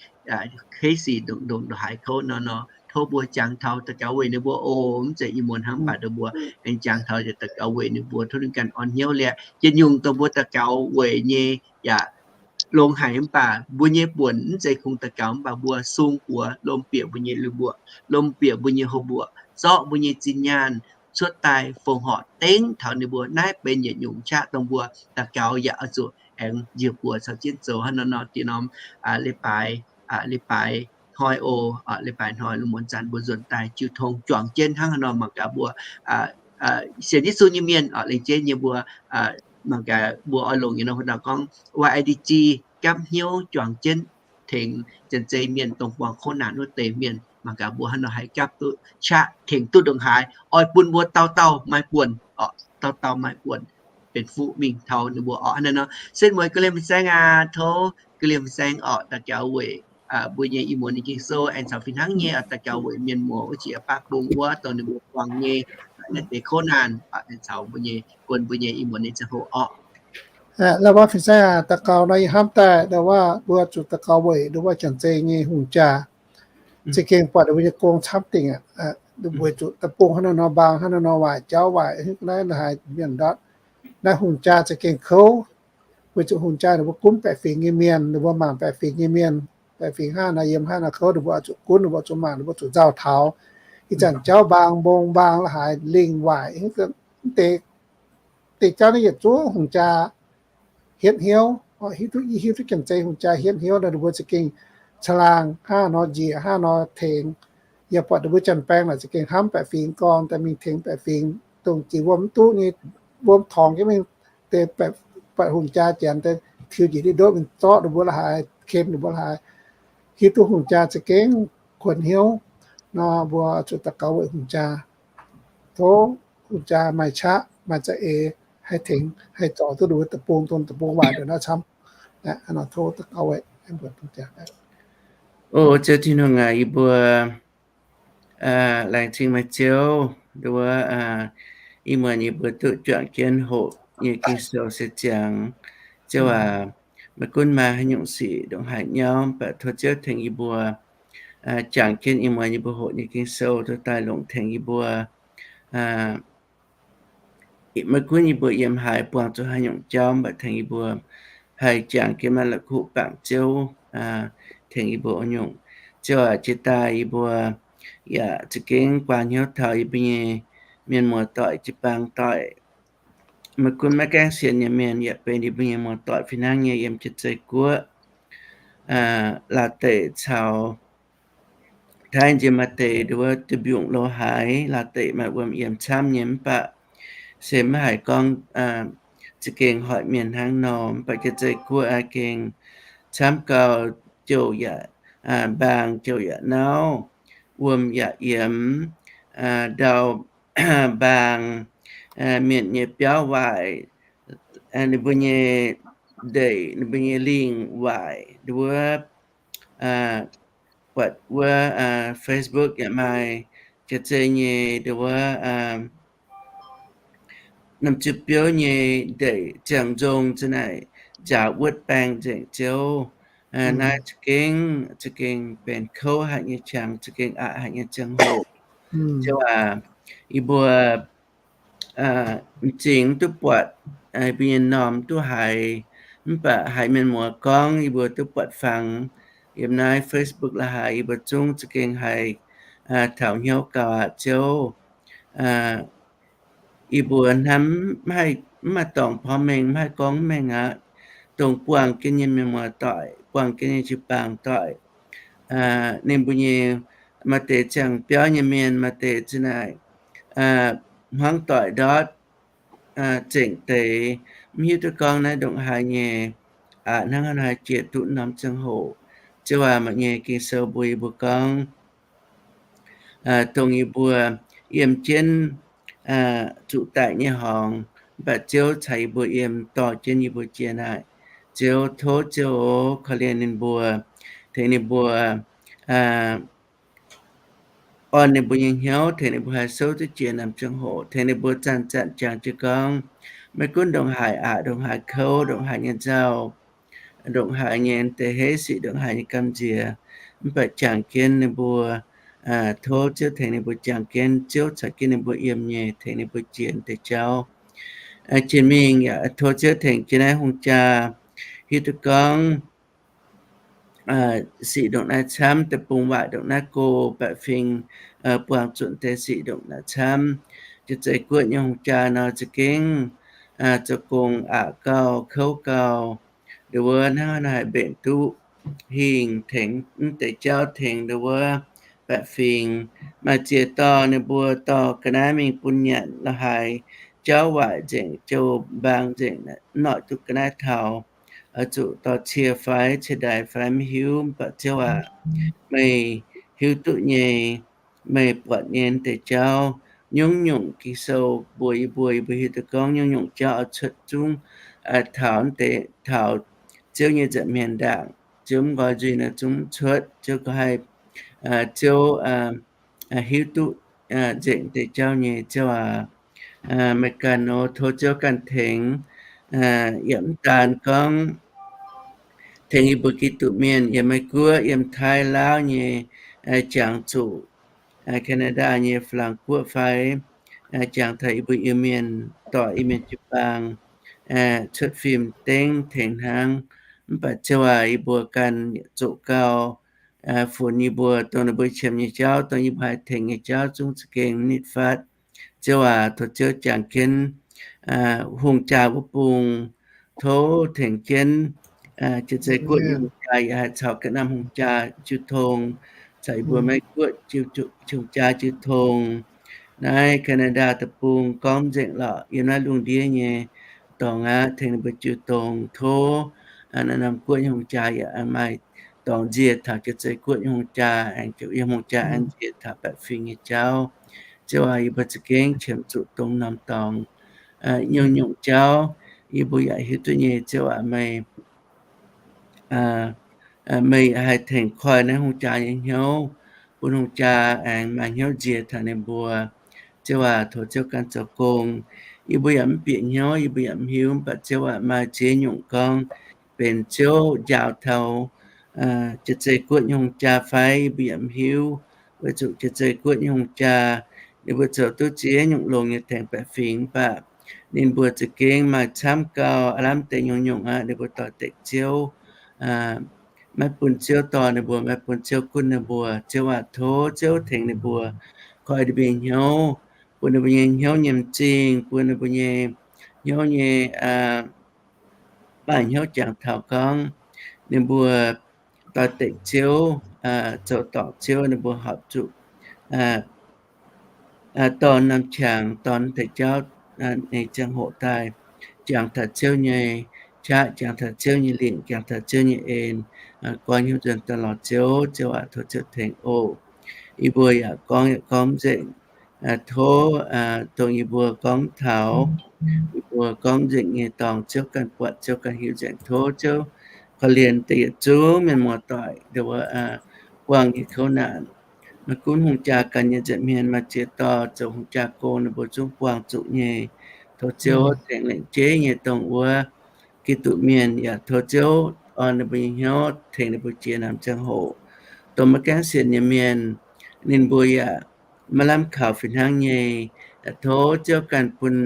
heiv sic ndongc, ndongc, ndongc haaix kouv nor, nor tov mbuo jangx taux daux gaux weic ninh mbuo oc. Mv zeiz ih muonz hnangv, mv baac ndongc mbuo aengx jangx taux daux gaux weic ninh mbuo, tov ninh ganh orn hnyouv liac. Yietc nyungc dongh mbuo daux gaux weic nyei yaac longx haic, mv baac mbuo nyei buonc mv zeiz kungx daux gaux, mv baac mbuo sung buoz lomh bieqc mbuo nyei lui-mbuoqc, lomh bieqc mbuo nyei houv mbuoqc, zorqv mbuo nyei zinh nyaanh cuotv daaih fongc horc dengv taux ninh mbuo. Naaiv benx yietc nyungc qaqv dongh mbuo daux gaux yaac oix zuqc aengx njiec buoz caux jienv zoux. Hnangv nor nor diex norm leiz-baaix, leiz-baaix hnoi oc, leiz-baaix hnoi lungh muonz zanc mbuo nzuonx daaih jiu tong juangc jienv hnangv haaix nor mangc gaax mbuo sienx Yesu nyei mienh oc, lengc jeiv nyei mbuo mangc gaax mbuo oix longc nyei nor, hnangv naaiv gorngv Y I D G gapv hnyouv juangc jienv tengx janx-zei mienh dongh buangh kouv naanc wuov deix mienh. Mangc gaax mbuo hnangv nor haih gapv duqv qaqv tengx duqv ndongc haaix, oix bun mbuo dauh dauh maaih buonc oc, dauh dauh maaih buonc benx fuqv mingh taux ninh mbuo oc. Hnangv naaiv nor setv mueiz ga'liem fin-saeng aac, tov ga'liem fin-saeng oc daux gaux weic mbuo nyei ih muonz nyei Ging-Sou, aengx caux fih hnangv nyei oc daux gaux weic mienh muoz wuov jiex baav bung wuov dongh ninh mbuo buangh nyei naaiv deix kouv naanc, aengx caux mbuo nyei, bun mbuo nyei ih muonz nyei ziangh hoc oc. La'waav fin-saeng aac, daux gaux nor yie hnamv daaih ndo wuov mbuo zuqc daux gaux weic ndo wuov janx-zei nyei hungh jaa. Za'gengh buatc ninh mbuo nyei gong camv dingc aqv. Weic zuqc deic-bung hnangv naaiv nor mbaang, hnangv naaiv nor waaic, jauv waaic, naaiv haaix mienh ndortv. Naaiv hungh jaa za'gengh kouv. Weic zuqc hungh jaa ninh mbuo gunv baeqc fingx nyei mienh, ninh mbuo mangc baeqc fingx nyei mienh. Baeqc fingx hnangv naaiv yiem hnangv naaiv kouv, ninh mbuo oix zuqc gunv, ninh mbuo oix zuqc mangc, ninh mbuo zuqc nzauh taux. Ih zanc jauv mbaang, mbong mbaang, la'haaix lingh waaic, mv deix, deix jauv naaiv yietc zungv hungh jaa hietv hnyouv. Hiuv duqv, hiuv duqv janx-zei hungh jaa hietv hnyouv nor, ninh mbuo za'gengh caangh laangh hnangv nor njiec, hnangv nor tengx. Yaac buatc ninh mbuo janx-baeng naaic za'gengh hnamv baeqc fingx gorn daaih mingh tengx baeqc fingx, dongh jiex wuom mv duqv nyei, wuom torngx jienv mingh deix, buatc hungh jaa janx daaih tiux njiec ndiev ndoqv mingh zorqv ninh mbuo la'haaix, ken ninh mbuo la'haaix. Hiuv duqv hungh jaa za'gengh kuonx hnyouv nor, mbuo zuqc daux gaux weic hungh jaa. Tov hungh jaa maaih qaqv, maaih za'eix, haih tengx, haih zorc duqv ninh mbuo deic-bung, dongh deic-bung waaic ndongc naaiv camv. Tov daux gaux weic mbuo hungh jaa. O Ziouv Tin-Hungh aac, yie mbuo laengz zingh meih Ziouv, ndo wuov ih muonz yie mbuo duqv juangc jienv hoqc nyei Ging-Sou se ziangx. Ziouv aac, maiv gunv maaih haaix nyungc sic ndongc haaix nyauv, mv baac tov Ziouv tengx yie mbuo jangx jienv ih muonz yie mbuo hoqc nyei Ging-Sou, tov daaih longc tengx yie mbuo maiv gunv yie mbuo yiem haaix buangh zuqc haaix nyungc jauv, mv baac tengx yie mbuo haih jangx jienv maaih la'kuqv bangc Ziouv, tengx yie mbuo oix nyungc. Ziouv aac, jiex daaih yie mbuo yaac za'gengh guaax hnyouv taux yie mbuo nyei mienh muoz-doic, jiu-baang doic, maiv gunv maiv gaengh sienx nyei mienh, yaac benx yie mbuo nyei muoz-doic fih hnangv nyei yiem Jaav-Zei Guoqv, Laaix Deic caux Taiv nziex maaih deix nduov wuov duih mbiungc lo haaix, Laaix Deic maaih wuom yiem camv nyei, mv baac se maiv haiz gorngv za'gengh hoic mienh hnangv nor. Mv baac Jaav-Zei Guoqv aah gengh camv gau, jouh yaac mbaang, jouh yaac nauv, wuom yaac yiemx, ndau mbaang, mienh nyei biauv waaic, ninh mbuo nyei ndeic, ninh mbuo nyei lingh waaic, nduov wuov, buatc wuov Facebook yaac maaih Jaav-Zei nyei nduov wuov norm ziepc biouv nyei ndeic ziangh nzong za'naaic nzaaux wuotv baeng nzengc Ziouv. Naaiv za'gengh, za'gengh benx kouv haic nyei qangx, za'gengh aqc haic nyei ziangh hoc. Ziouv aac, yie mbuo m'zing mv duqv buatc, yie mbuo nyei m'normh mv duqv haiz, mv baac haiz mienh muoz gorngv yie mbuo duqv buatc fangx yiem naaiv Facebook la'haaix, yie mbuo zungv za'gengh haiz taux hnyouv gauh aqv Ziouv. Yie mbuo hnamv mv maaih dorngx porv mengh, mv haih gorngv mengh aqv. Dongh buangh jienv nyei mienh muoz-doic, buangh jienv nyei jiu-baang doic, ninh mbuo nyei maaih deix ziangh biauv nyei mienh, maaih deix za'naaic hmuangv doic ndortv zengc deix, mv hiuv duqv gorngv naaiv ndongc haaix nyei aqc, hnangv haaix jiex duqv norm ziangh hoc. Ziouv aac, maaih nyei Ging-Sou mbuox yie mbuo gorngv, dongh yie mbuo yiem jienv zuqc daic nyei horngz, mv baac Ziouv caux yie mbuo yiem, dorh jienv yie mbuo jiex naaic. Ziouv, tov Ziouv korv-lienh ninh mbuo, tengx ninh mbuo orn ninh mbuo nyei hnyouv, tengx ninh mbuo haih souv duqv jiex norm ziangh hoc, tengx ninh mbuo zanc-zanc jangx jienv gorngv, maiv gunv ndongc haaix aqc, ndongc haaix kouv, ndongc haaix nyei nzauh, ndongc haaix nyei deix heiv sic, ndongc haaix nyei gamh nziex, mv baac jangx jienv ninh mbuo, tov Ziouv tengx ninh mbuo jangx jienv, Ziouv caux jienv ninh mbuo yiem nyei, tengx ninh mbuo jiex deix jauv. Jiex mingh yaac tov Ziouv tengx jienv naaiv hungh jaa hiuv duqv gorngv sic ndongc naaiv camv, deic-bung waaic ndongc naaiv go, baeqc fingx buangh zuqc deix sic ndongc naaiv camv. Jaav-Zei Guoqv nyei hungh jaa nor za'gengh zoux gong aqc gau, kouv gau, nduov wuov hnangv haaix mbenc duqv hingh tengx mv deix jauv, tengx nduov wuov baeqc fingx. Maaih ziex dorh ninh mbuo dorh ga'naaiv mingh bun nyanc la'haaix, jauv waaic nzengc, jouh mbaang nzengc, mv noic duqv ga'naaiv taux, oix zuqc dorh cie fai cie ndaix fai mv hiuv. Mv baac Ziouv aac, meih hiuv duqv nyei, meih buatc nyei deix jauv. Nyungc-nyungc Ging-Sou mbuox yie mbuo, yie mbuo hiuv duqv gorngv nyungc-nyungc jauv oix cuotv zungv taux deix, taux Ziouv nyei nza'hmien ndaangc. Ziouv mv nqoi nzuih nor zungv cuotv. Ziouv gorngv haih, Ziouv hiuv duqv nzengc deix jauv nyei. Ziouv aac, meih ganh nor, tov Ziouv ganh tengx, yaac mv daan gorngv tengx yie mbuo Giduc mienh yiem Meiv Guoqv, yiem Taiv, Laauv nyei, jangx zuqc Canada nyei Faa^laang Guoqv fai jangx taux yie mbuo Iu-Mienh doic, Iu-Mienh jiu-baang cuotv fim dengv tengx hnangv. Mv baac Ziouv aac, yie mbuo ganh zoqc gau, funx yie mbuo dongh ninh mbuo qiemx nyei jauv, dongh yie mbuo haih tengx nyei jauv zungv za'gengh nitv fatv. Ziouv aac, tov Ziouv jangx jienv hungh jaa wuov bung, tov tengx jienv Jaav-Zei Guoqv nyei hungh jaa yaac haih caux ganh norm hungh jaa jiu tong, caux yie mbuo Meiv Guoqv hungh jaa jiu tong. Naaiv Canada deic-bung gorngv nzengc lorqc, yiem naaiv lungh ndiev nyei dorngx aqv, tengx ninh mbuo jiu tong. Tov naaiv norm guoqv nyei hungh jaa yaac aengx maaih dorngx nziex taux Jaav-Zei Guoqv nyei hungh jaa, aengx yiem hungh jaa aengx nziex taux baeqc fingx nyei jauv. Ziouv aac, yie mbuo za'gengh qiemx zuqc dongh norm dorngx nyungc-nyungc jauv, yie mbuo yaac hiuv duqv nyei. Ziouv aac, meih meih haih tengx koi naaiv hungh jaa nyei hnyouv, bun hungh jaa aengx maaih hnyouv nziex taux ninh mbuo. Ziouv aac, tov Ziouv ganh zoux gong. Yie mbuo yaac mv bieqc hnyouv, yie mbuo yaac mv hiuv, mv baac Ziouv aac, maaih ziex nyungc gorngv benx Ziouv njaaux taux Jaav-Zei Guoqv nyei hungh jaa fai, yie mbuo yaac mv hiuv. Weic zuqc Jaav-Zei Guoqv nyei hungh jaa ninh mbuo zoux duqv ziex nyungc longx nyei tengx baeqc fingx, mv baac Ninh mbuo za'gengh maaih camv gau, aav lamh deix nyungc-nyungc aqv, ninh mbuo doix-dekc Ziouv, maiv bun Ziouv dorh ninh mbuo, maiv bun Ziouv gunv ninh mbuo. Ziouv aac, tov Ziouv tengx ninh mbuo, koi ninh mbuo nyei hnyouv, bun ninh mbuo nyei hnyouv nyei m'zing, bun ninh mbuo nyei hnyouv nyei, maaih hnyouv jangx taux gorngv ninh mbuo doix-dekc Ziouv, zoux dorngc Ziouv, ninh mbuo horpc zuqc dorh norm qangx, dorh deix jauv nyei ziangh hoc daaih jangx taux Ziouv nyei qaqv, jangx taux Ziouv nyei lingc, jangx taux Ziouv nyei en, goiv hnyouv nzuonx daaih lorz Ziouv. Ziouv aac, tov Ziouv tengx oc. Yie mbuo yaac gorngv, yaac gorngv nzengc, tov dongh yie mbuo gorngv taux, yie mbuo gorngv nzengc nyei dorngx, Ziouv ganh buatc, Ziouv ganh hiuv nzengc. Tov Ziouv korv-lienh deix yietc zungv mienh muoz-doic, nduov buangh nyei kouv naanc. Maiv gunv hungh jaa ganh nyei nza'hmien, maaih ziex dauh zoux hungh jaa gong, ninh mbuo zungv buangh zuqc nyei. Tov Ziouv tengx lengc jeiv nyei dongh wuov Giduc mienh, yaac tov Ziouv orn ninh mbuo nyei hnyouv, tengx ninh mbuo jiex naaiv ziangh hoc. Dongh maiv gaengh sienx nyei mienh, ninh mbuo yaac maiv lamh kaux fih hnangv nyei. Yaac tov Ziouv ganh bun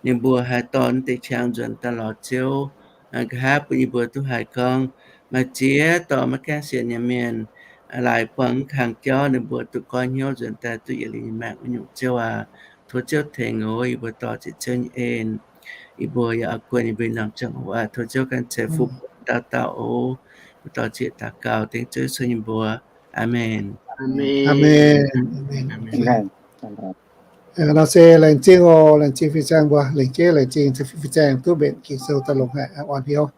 ninh mbuo haih dorh deix qangx nzuonx daaih lorz Ziouv. Nqa'haav bun yie mbuo duqv haiz gorngv maaih ziex dauh maiv gaengh sienx nyei mienh laaix buangh mv kang jauv, ninh mbuo duqv goiv hnyouv nzuonx daaih duqv yietc liuz nyei maengc wuov nyungc. Ziouv aac, tov Ziouv tengx oc. Yie mbuo dorh ziex Ziouv nyei en. Yie mbuo yaac oix guon yie mbuo norm ziangh hoc aqv. Tov Ziouv ganh ceix fuqv dauh dauh oc. Mbuo dorh ziex daux gaux dengv Ziouv Yesu nyei mbuox. Aamen. Nor se laengz zingh oc. Laengz zingh fin-saeng mbuo, laengz jeiv laengz zingh fin-saeng duqv mbenc Ging-Sou daaih longc haic, orn hnyouv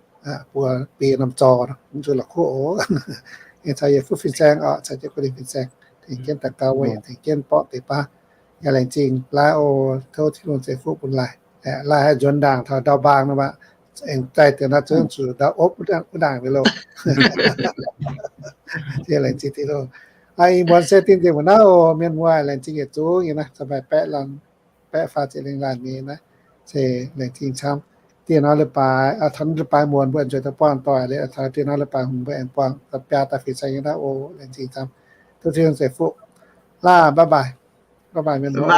buo biei norm zorc, mv zuqc la'kuqv oc. Aengx caux yietc fuqv fin-saeng oc, caux jienv gu'nyuoz fin-saeng tengx jienv daux gaux, yaac tengx jienv borqv deix baav. Yaac laengz zingh laaiv oc. Tov Tin-Hungh ceix fuqv bun laaic. Laaic haih nzuonx ndaangc taux ndau-mbaang nor aqv. Aengx daaih deix naaiv zunv zuqc ndau opv wuov ndaangc mi'aqv loh. Laengz zingh Tin-Hungh. Ih muonz se dingh nzengc mbuo naaiv oc. Mienh muoz, laengz zingh yietc zungv nyei naaiv, baeqv faah ziepc lingh laanh nyei naaiv, se laengz zingh camv. Dieh norm leiz-baaix, taux leiz-baaix muonz mbuo aengx zuqc daaih buangh doic liuz, taux dieh norm leiz-baaix hungh mbuo aengx buangh daaih biaa daaih fin-saeng nyei naaiv oc. Laengz zingh camv. Tov Tin-Hungh ceix fuqv. Laah, bye bye. Bye bye mienh muoz.